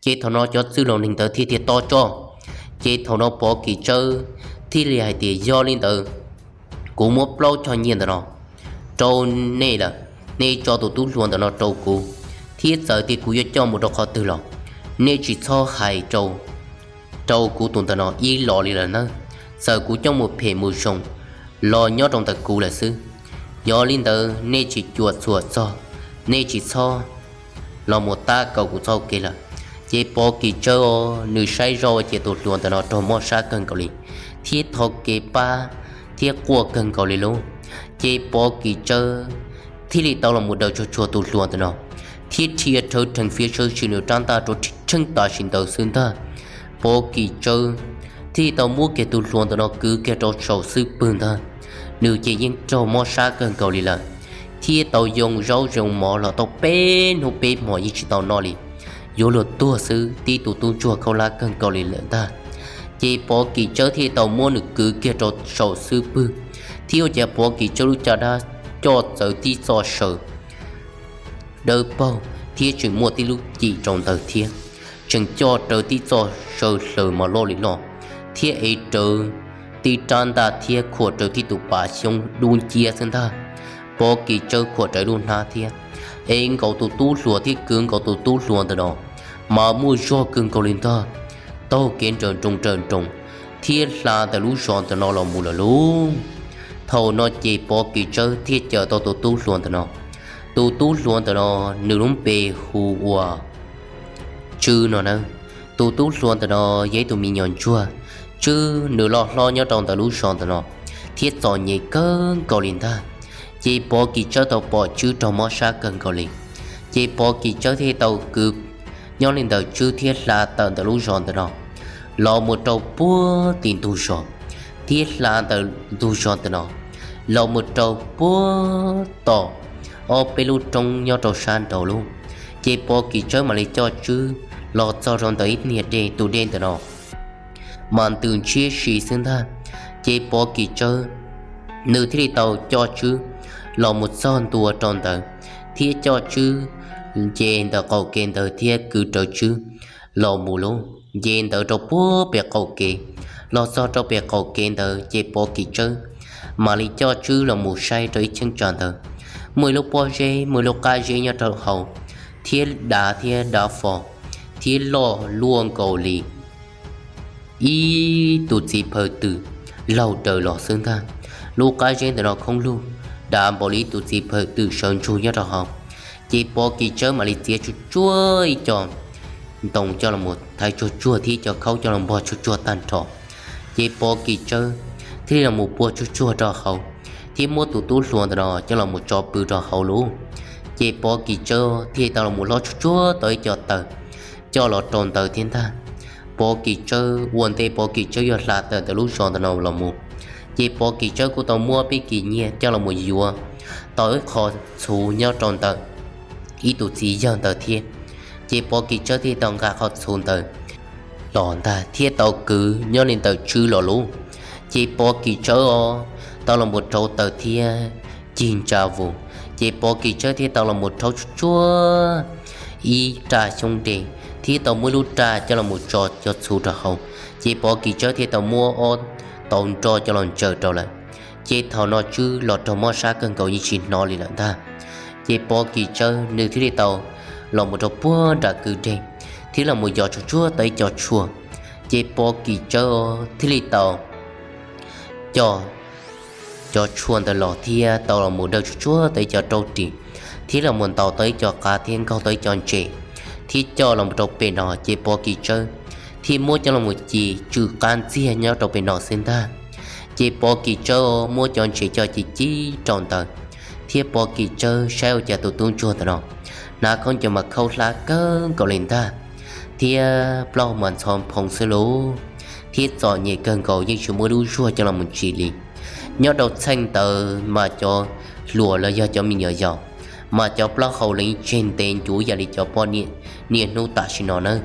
Ces thaum no cov txwj laus neeg ntawd thiaj tias, Tos tso. Ces thaum no Pov Kis Tsawb thiaj li hais tias, Yog li ntawd, kuv muab plaub choj nyiaj ntawm no rau nej lawm, nej tso tus tub hluas ntawm no rau kuv, thiab txawm tias kuv yuav coj mus rau qhov twg los nej tsis txhob hais rau rau kuv tus ntawm no ib los li lawm nawb. Txawm kuv coj mus phem mus zoo los nyob rau ntawm kuv lawm xwb. Yog li ntawd nej tsis cuam txuam txog, nej tsis txhob los mus tab kaum kuv txoj kev lawm. Ces Pov Kis Tsawb nws saib zoj ua ciav tus hluas ntawm no raug mob sab kawg nkaus li, thiab thov kev pab thiab quaj kawg nkaus li lauj. Ces Pov Kis Tsawb thiaj li tau los mus daws tsuag tsuag tus hluas ntawm no, thiab rhia rhawv rhees fiav sawv tsees nws rab ntaj rau rhib rheeb tam sim ntawd xwb ntag. Pov Kis Tsawb thiaj li tau muab kiag tus hluas ntawm no kwv kiag rau saum xub pwg ntag. Nws ces yeej raug mob sab kawg nkaus li lawm, thiab tau yoo zaub zoo mov los tau peb hnub peb hmo yeej tsis tau noj li, yuav luag tuag xwb, tib tus tub ntsuag khaub hlab kawg nkaus li lawm ntag. Ces Pov Kis Tsawb thiaj tau muab nws kwv kiag rau saum xub pwg, thiab ua cas Pov Kis Tsawb lub caj dab coj txawv tib txoj saw dawb paug, thiab tseem muaj tib lub cim rau ntawd thiab, tseem coj rawv tib txoj saw hlaws mas loj li loj, thiab ev rawv tib rab ntaj thiab khuam rawv tib tus pas xyoob dub nciab xwb ntag. Pov Kis Tsawb khuam rawv lub hnab thiab ev nkaus tus tub hluas thiab kwv nkaus tus tub hluas ntawm no mas muaj zog kawg nkaus li ntag, taug kev nrawm nroos nrawm nroos thiab hla ntawm lub zos ntawm no los mus lawm lauj. Thaum no ces Pov Kis Tsawb thiaj cawm tau tus tub hluas ntawm no. Tus tub hluas ntawm no nws lub npe hu ua Tswb no nawb. Tus tub hluas ntawm no yog ib tug me nyuam ntsuag. Tswb nws loj hlob nyob rau ntawm lub zos ntawm no thiab txom nyem kawg nkaus li ntag. Ces Pov Kis Tsawb tau pom Tswb raug mob sab kawg nkaus li, ces Pov Kis Tsawb thiaj tau kwv nyob li ntawm Tswb thiab hla tawm ntawm lub zos ntawm no los mus rau puag tim ntug zos, thiab hla ntawm ntug zos ntawm no los mus rau puag tom ob peb lub roob nyob rau sab nraud lauj. Ces Pov Kis Tsawb mam li coj Tswb los txog rau ntawm ib niag dej, tus dej ntawm no mas ntws ntshiab si xwb ntag. Ces Pov Kis Tsawb nws thiaj li tau coj Tswb los mus txog ntua rau ntawd, thiab coj Tswb nce ntawm qaum kev ntawd thiab kwv rawv Tswb los mus lauj. Nce ntawd rau puag pem qaum kev, los txog rau pem qaum kev ntawd ces Pov Kis Tsawb mam li coj Tswb los mus saib rau ib cheeb tsam ntawd, muaj ib lub pob zeb, muaj ib lub qab zeb nyob rau hauv, thiab dav thiab dav fo, thiab loj luaj nkaus li ib tus txiv phaw twm laug daws los xwb ntag. Lub qab zeb ntawm no khoob lug, dav npaum li ib tus txiv phaw twm sawv ntsug nyob rau hauv. Ces Pov Kis Tsawb mam li txiav tsuag tsuag ib co ntoo coj los thaiv tsuag tsuag thiab ib co khaub coj los npog tsuag tsuag tag nrho. Ces Pov Kis Tsawb thiaj li los mus pua tsuag tsuag rau hauv, thiab muab tus tub hluas ntawm no coj los mus tso pw rau hauv lauj. Ces Pov Kis Tsawb thiaj tau los mus hlob tsuag tsuag tau ib co taws coj los rau ntawd thiab ntag. Pov Kis Tsawb, ua ntej Pov Kis Tsawb yuav hla tawm ntawm lub zos ntawm no los mus, ces Pov Kis Tsawb kuj tau muab peb kis nyiaj coj los mus yuav tau ib qho txhuv nyob rau ntawm ib tus txiv yawg ntawd thiab. Ces Pov Kis Tsawb thiaj tau nqa qhov txhuv ntawd los ntag thiab tau kwv nyob li ntawm Tswb los lauj. Ces Pov Kis Tsawb os tau los mus rauv taws thiab cig ntsa vus. Ces Pov Kis Tsawb thiaj tau los mus rhaub tsuag tsuag ib raj xyoob dej, thiab tau muab ib lub raj coj los mus tso cov txhuv rau hauv. Ces Pov Kis Tsawb thiaj tau muab ob tauv nroj coj los ntsaws rau lawm. Ces thaum no Tswb los raug mob sab kawg nkaus yeej tsis hnov li lawm ntag. Ces Pov Kis Tsawb nws thiaj li tau los mus rau puag nram kwj deg, thiab los mus yos tsuag tsuag tau ib co tshuaj. Ces Pov Kis Tsawb thiaj li tau coj cov tshuaj ntawd los thiab tau los mus daws tsuag tsuag tau ib co raub ris, thiab los mus ntaus tau ib co qav thiab nkaug tau ib co ntses, thiab coj los mus rau pem no. Ces Pov Kis Tsawb thiaj muab coj los mus ci tsw qab ntxiag nyob rau pem no xwb ntag. Ces Pov Kis Tsawb muab cov ntses coj ci ci rau ntawd, thiab Pov Kis Tsawb saib ua cas tus tub ntsuag ntawm no hnav khaub ncaws mas khaub hlab kawg nkaus li ntag, thiab plaub mas ntxhov nphoo xwb lauj, thiab txom nyem kawg nkaus yeej tsis muaj lub zuag coj los mus ntsis li. Nyob rau txheej ntawd mas cov hluas los yog cov me nyuam yaus mas cov plaub hau los tseg ntev ncuv yam li cov poj niam niaj hnub tam sim no nawb.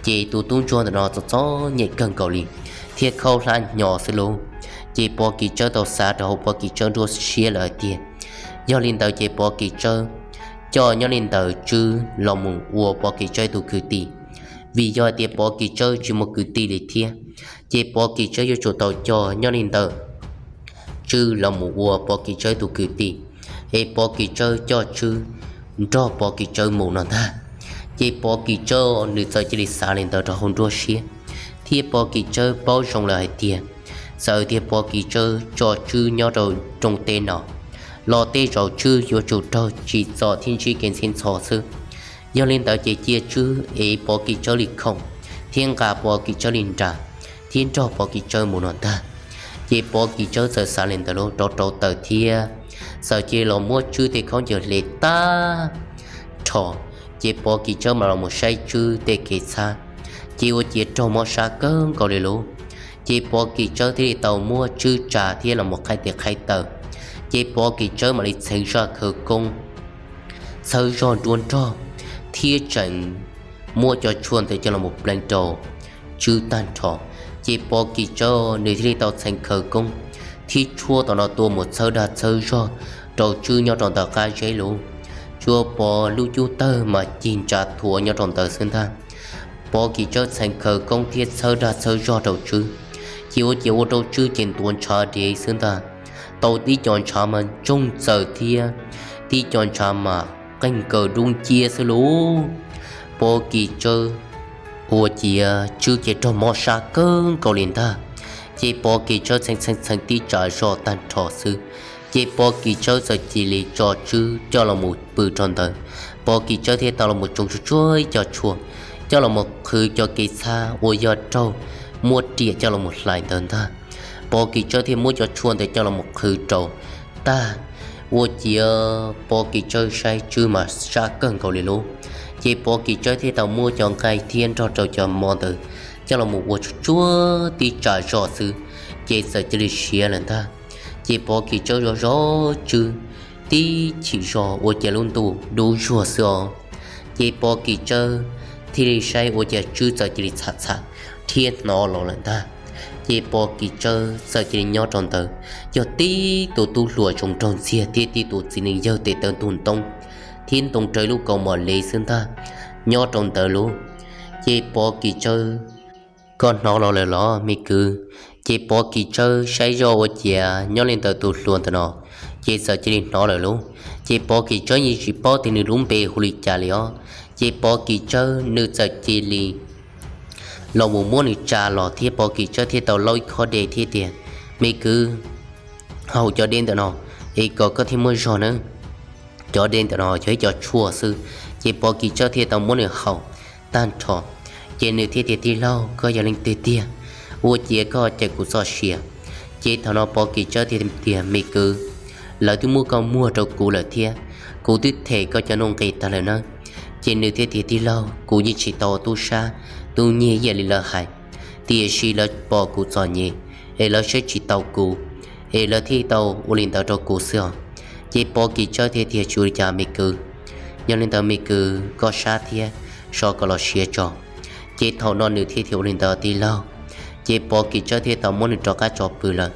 Ces tus tub ntsuag ntawm no txom txom nyem kawg nkaus li, thiab khaub hlab hnyo xwb lauj. Ces Pov Kis Tsawb tau xav rau hauv Pov Kis Tsawb nruab siab lawm hais tias, yog li ntawd ces Pov Kis Tsawb coj nyob li ntawm Tswb los mus ua Pov Kis Tsawb tus kwv tij, vim yog hais tias Pov Kis Tsawb tsis muaj kwv tij li thiab. Ces Pov Kis Tsawb yuav tsum tau coj nyob li ntawm Tswb los mus ua Pov Kis Tsawb tus kwv tij, es Pov Kis Tsawb coj Tswb nrog Pov Kis Tsawb mus no ntag. Ces Pov Kis Tsawb nws txawm cia li xav li ntawd rau hauv nruab siab, thiab Pov Kis Tsawb paub zoo lawm hais tias txawm tias Pov Kis Tsawb tso Tswb nyob rau rooj teb no los tej zaum Tswb yuav tsum raug tsim txom thiab ntsib kev ntxhib ntxhov xwb. Yog li ntawd ces cia Tswb es Pov Kis Tsawb li khoom, thiab nqa Pov Kis Tsawb li nra, thiab nrog Pov Kis Tsawb mus no ntag. Ces Pov Kis Tsawb txawm xav li ntawd los rov rau taws thiab txawm cia li los muab Tswb tej khaub ncaws hle tag nrho. Ces Pov Kis Tsawb mam los mus saib Tswb tej kev txhab, ces ua ciav raug mob sab kawg nkaus li lauj. Ces Pov Kis Tsawb thiaj li tau muab Tswb tsa thiab los mus qhaib tes qhaib taw. Ces Pov Kis Tsawb mam li txheev zaj khawv koob txhawb zog nruab nrog, thiab tseem muab cov tshuaj ntawd coj los mus pleev rau Tswb tag nrho. Ces Pov Kis Tsawb nws thiaj li tau txheev khawv koob thiab tshuab tom no tua mus txhawb dag txhawb zog rau Tswb nyob rau ntawm qab zeb lauj. Tsuas pom lub cub tawg mas cig ntsa thuav nyob rau ntawd xwb ntag. Pov Kis Tsawb txheev khawv koob thiab txhawb dag txhawb zog rau Tswb, ces ua ciav ua rau Tswb ces ntuav ntshav dev xwb ntag. Tau tib co ntshav mas ntsoog txaws thiab tib co ntshav mas qeeg kaws dub nciab xwb lauj. Pov Kis Tsawb ua ciav Tswb ces raug mob sab kawg nkaus li ntag. Ces Pov Kis Tsawb txheev txheev txheev tib tsam zog tag nrho xwb, ces Pov Kis Tsawb txawm cia li tso Tswb coj los mus pw rau ntawd. Pov Kis Tsawb thiaj tau los mus tsoo tsuag tsuag ib co tshuaj coj los mus qhwv cov kev txhab uas yog raug muab riam coj los mus hlais ntawd ntag. Pov Kis Tsawb thiaj muab cov tshuaj ntawd coj los mus qhwv rau tag, ua ciav Pov Kis Tsawb saib Tswb mas sab kawg nkaus li lauj. Ces Pov Kis Tsawb thiaj tau muab cov nqaij thiab nrog rau cov mov ntawd coj los mus ua tsuag tsuag tib tsam zog xwb, ces txawm cia li siav lawm ntag. Ces Pov Kis Tsawb zov zov Tswb tib chim zog ua ciav lub ntuj dub zuag xwb os. Ces Pov Kis Tsawb thiaj li saib ua ciav Tswb txawm cia li txham txham thiab hnov los lawm ntag. Ces Pov Kis Tsawb txawm cia li nyob rau ntawd, yog tib tug tub hluas zoo nraug ntxiag thiab tib tug txiv neej yawg tes taw ntug ntoo thiab ntoo raws lub kaus mom li xwb ntag nyob rau ntawd lauj. Ces Pov Kis Tsawb, koj hnov los lawm los me kwv? Ces Pov Kis Tsawb saib zoj ua ciav nyob li ntawm tus hluas ntawm no, ces txawm cia li hnov lawm lauj. Ces Pov Kis Tsawb yeej tsis paub tias nws lub npe hu li cas li os. Ces Pov Kis Tsawb nws txawm cia li los mus muab nws tsa los thiab Pov Kis Tsawb thiaj tau laub ib khob dej thiab tias, me kwv, haus cov dej ntawm no es kom koj thiaj muaj zog nawb. Cov dej ntawm no yog ib co tshuaj xwb. Ces Pov Kis Tsawb thiaj tau muab nws haus tag nrho. Ces nws thiaj tias, tij laug, koj yog leej twg tiag? Ua ciav koj cawm kuv txoj sia. Ces thaum no Pov Kis Tsawb thiaj tias, me kwv, lawv twb muab koj muag rau kuv lawm thiab kuv twb them koj cov nuj nqis tag lawm nawb. Ces nws thiaj tias, tij laug, kuv yeej tsis tau tub sab tub nyiag ib yam li lawv hais, tiam sis lawv pom kuv txom nyem es lawv saib tsis taus kuv, es lawv thiaj tau ua li ntawd rau kuv xwb os. Ces Pov Kis Tsawb thiaj tias, tsis ua li cas me kwv, yog li ntawd me kwv koj sab thiab so kom los siav tso. Ces thaum no nws thiaj tias, ua li ntawd tij laug. Ces Pov Kis Tsawb thiaj tau muab nws rov qab tso pw lawm.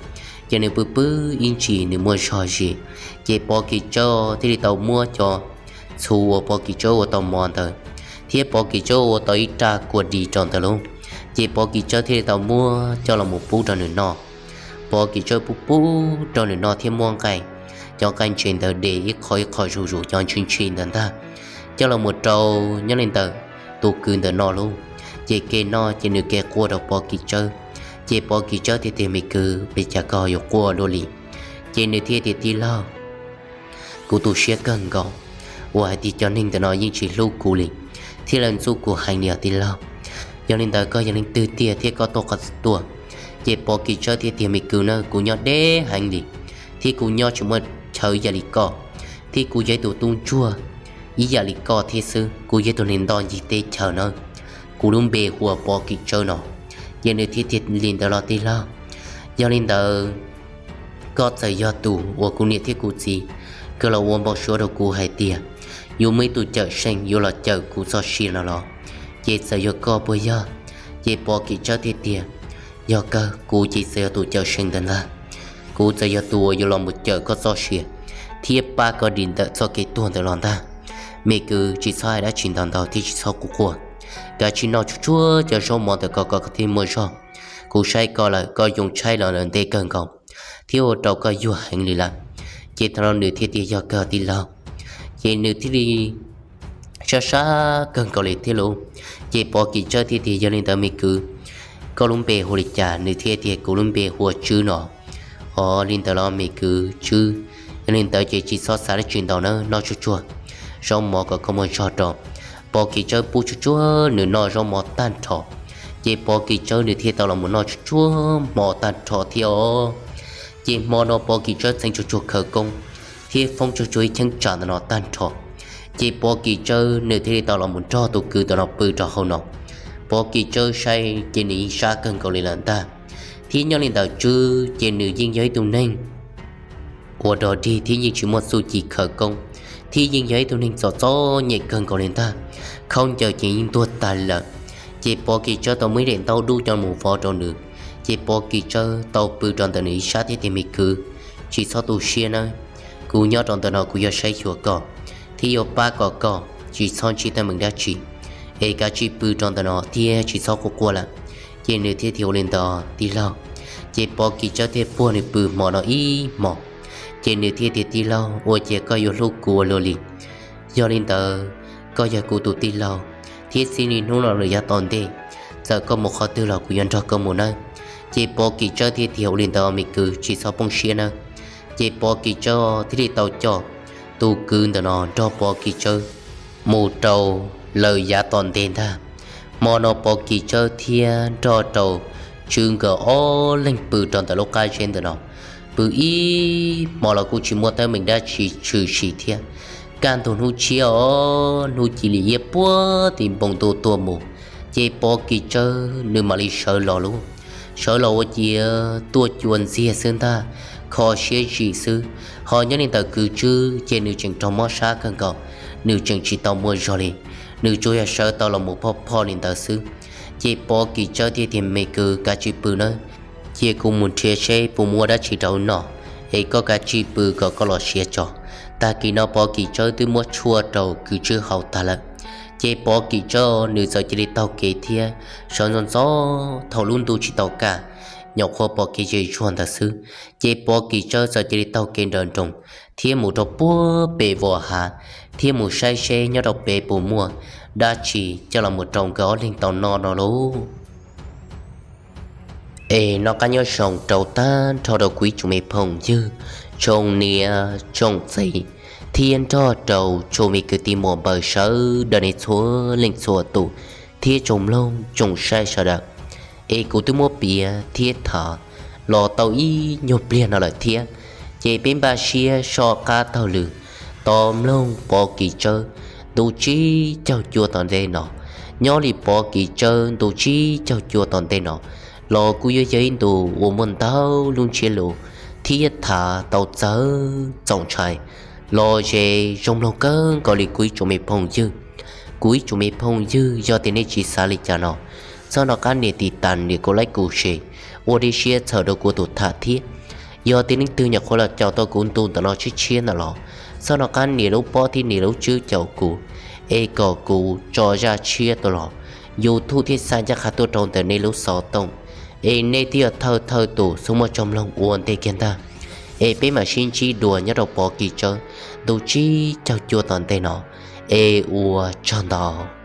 Ces nws pw pw ib ntsis nws muaj zog zis, ces Pov Kis Tsawb thiaj li tau muab cov txhuv uas Pov Kis Tsawb ua tau mov ntawd thiab Pov Kis Tsawb ua tau ib raj kua dis rau ntawd lauj. Ces Pov Kis Tsawb thiaj li tau muab coj los mus pub rau nws noj. Pov Kis Tsawb pub pub rau nws noj thiab muab nqaij, cov nqaij ntses ntawd de ib qho ib qho zuj zus cov ntshis ntshis ntawd ntag, coj los mus rau nyob li ntawm tus kwv ntawm no lauj. Ces ke no ces nws ke quaj rau Pov Kim Tsawb, ces Pov Kim Tsawb thiaj tias, Me kwv, pes cas koj yuav quaj dua li? Ces nws thiaj tias, Tij laug, kuv tu siab kawg nkaus uas hais tias cov neeg ntawm no yeej tsis hlub kuv li, thiab lawv ntxub kuv heev li os tij laug. Yog li ntawd koj yog leej twg tiag thiab koj tuaj qhov twg tuaj? Ces Pov Kim Tsawb thiaj tias, Me kwv na, kuv nyob deb heev li, thiab kuv nyob tsis muaj chaw ib yam li koj, thiab kuv yog ib tug tub ntsuag ib yam li koj thiab xwb, kuv yog ib tug neeg ntoj ncig teb chaws na, kuv lub npe hu ua Pov Kim Tsawb no. Ces nws thiaj tias, Li ntawd los tij laug, yog li ntawd koj txawm yog tus uas kuv niam thiab kuv txiv kawg los ua npau suav rau kuv hais tias yuav muaj ib tug cawm seej yuav los cawm kuv txoj sia no los, ces txawm yog koj puas yog? Ces Pov Kim Tsawb thiaj tias, Yog kawg, kuv ces txawm yog tus cawm seej ntawd ntag. Kuv txawm yog tus uas yuav los mus cawm koj txoj sia thiab pab koj dim ntawm txoj kev tuag ntawd los ntag. Me kwv, tsis txhob hais dab tsi ntau ntau thiab tsis txhob quaj quaj. Kav tsij noj tsuag tsuag cov zaub mov ntawm ko kom koj thiaj muaj zog. Kuv saib koj lawm, koj yoo tshaib los lawm ntev kawg nkaus, thiab ua rau koj yuag heev li lawm. Ces thaum no nws thiaj tias, Yog kawg tij laug. Ces nws thiaj li sab sab kawg nkaus li thiab lauj. Ces Pov Kim Tsawb thiaj tias, Yog li ntawd me kwv, koj lub npe hu li cas? Nws thiaj tias, Kuv lub npe hu ua Tswb no. Os, li ntawd los me kwv Tswb, yog li ntawd ces tsis txhob xav dab tsi ntau na, noj tsuag tsuag zaub mov kom koj muaj zog rau. Pov Kim Tsawb pub tsuag tsuag nws noj zaub mov tag nrho, ces Pov Kim Tsawb nws thiaj tau los mus noj tsuag tsuag hmo tag nrho thiab os. Ces hmo no Pov Kim Tsawb txheev tsuag tsuag khawv koob thiab foob tsuag tsuag ib cheeb tsam ntawm no tag nrho, ces Pov Kim Tsawb nws thiaj li tau los mus nrog tus kwv ntawm no pw rau hauv no. Pov Kim Tsawb saib ces nws yeej sab kawg nkaus li lawm ntag, thiab nyob li ntawm Tswb ces nws yeej yog ib tug neeg uas dog dig thiab yeej tsis muaj txuj ci khawv koob, thiab yeej yog ib tug neeg txom txom nyem kawg nkaus li ntag. Khaub ncaws ces yeej ntuag tag lawm. Ces Pov Kim Tsawb tau muab ib daim ntaub dub coj mus vov rau nws, ces Pov Kim Tsawb tau pw rau ntawm nws ib sab thiab tias, Me kwv, tsis txhob tu siab nawb, kuv nyob rau ntawm no kuv yuav saib xyuas koj thiab yuav pab kom koj, tsis txhob ntsib teeb meem dab tsi, es kav tsij pw rau ntawm no thiab tsis txhob quaj quaj lawm. Ces nws thiaj tias, Ua li ntawd tij laug. Ces Pov Kim Tsawb thiaj puag nws pw hmo no ib hmo. Ces nws thiaj tias, Tij laug, ua cas koj yuav hlub kuv ua luaj li? Yog li ntawd, koj yog kuv tus tij laug, thiab txij li hnub no lawm yav tom ntej, txawm koj mus qhov twg los kuv yuav nrog koj mus nawb. Ces Pov Kim Tsawb thiaj tias, Ua li ntawd me kwv, tsis txhob poob siab nawb. Ces Pov Kim Tsawb thiaj li tau coj tus kwv ntawm no nrog Pov Kim Tsawb mus rau lawm yav tom ntej ntag. Hmo no Pov Kim Tsawb thiab nrog rau Tswb nkawd ob leeg pw rau ntawm lub qab zeb ntawm no, pw ib hmo los kuj tsis muaj teeb meem dab tsi tshwm sim thiab. Kaj ntug hnub tshiab os, hnub cia li iab puag tim npoo ntuj tuaj mus, ces Pov Kim Tsawb nws mam li sawv los lauj. Sawv los ua ciav tuaj cua ntxiag xwb ntag, kho siab zim xwb. Ho nyob li ntawm kwv Tswb ces nws tseem raug mob sab kawg nkaus, nws tseem tsis tau muaj zog li, nws tsuas yog sawv tau los mus phoj phoj li ntawd xwb. Ces Pov Kim Tsawb thiaj tias, Me kwv, kav tsij pw nawb, cia kuv mus nrhiav seb puas muaj dab tsi rau wb noj, es koj kav tsij pw kom koj los siav tso. Tag kis no Pov Kim Tsawb twb muab tshuaj rau kwv Tswb haus tag lawm, ces Pov Kim Tsawb nws txawm cia li taug kev thiab sawv ntxov ntxov thaum lub ntuj tsis tau kaj, nyuam qhuav pom kev ze zuag ntawd xwb. Ces Pov Kim Tsawb txawm cia li taug kev nrawm nroos thiab mus rau puag pem vos hav, thiab mus saib seb nyob rau pem puas muaj dab tsi coj los mus rau nkawd ob leeg tau noj no lauj. Es noj qab nyob zoo rau tag nrho rau kuv ib tsoom me phooj ywg, tsoom niam tsoom txiv, thiab nrog rau tsoom me kwv tij muam npawg sawv daws nej txhua leej txhua tus, thiab tsoom mloog tsoom saib sawv daws. Es kuv twb muab piav thiab tham los tau ib nyuag pliag no lawm thiab, ces peb npaj siab soj qab taug lw tos mloog Pov Kim Tsawb ntu tsib caug cuaj tom ntej no. Nyob li Pov Kim Tsawb ntu tsib caug cuaj tom ntej no los kuj yuav yog ib ntu uas muaj ntau lub ntsiab lus thiab tham tau txawv txaus ntshai los ze zoo mloog kawg nkaus li kuv ib tsoom me phooj ywg. Kuv ib tsoom me phooj ywg, yog tias nej tsis xav li cas no, txhob nco qab nias tiv tas nias kuv like kuv share ua dej siab txhawm rau kuv tus tham thiab. Yog tias leej twg nyuam qhuav los caum tau kuv ntu ntawm no tshiab tshiab ntawm los, txhob nco qab nias lub pob thiab nias lub tswb caum kuv, es kom kuv tso zaj tshiab tuaj los YouTube thiaj xa ncaj qha tuaj rau ntawm nej lub xov tooj, es nej thiaj yog thawj thawj tus xub muaj tso mloog ua ntej kiag ntag. Es peb mam sib ntsib dua nyob rau Pov Kim Tsawb ntu tsib caug cuaj tom ntej no, es ua tsaug ntau.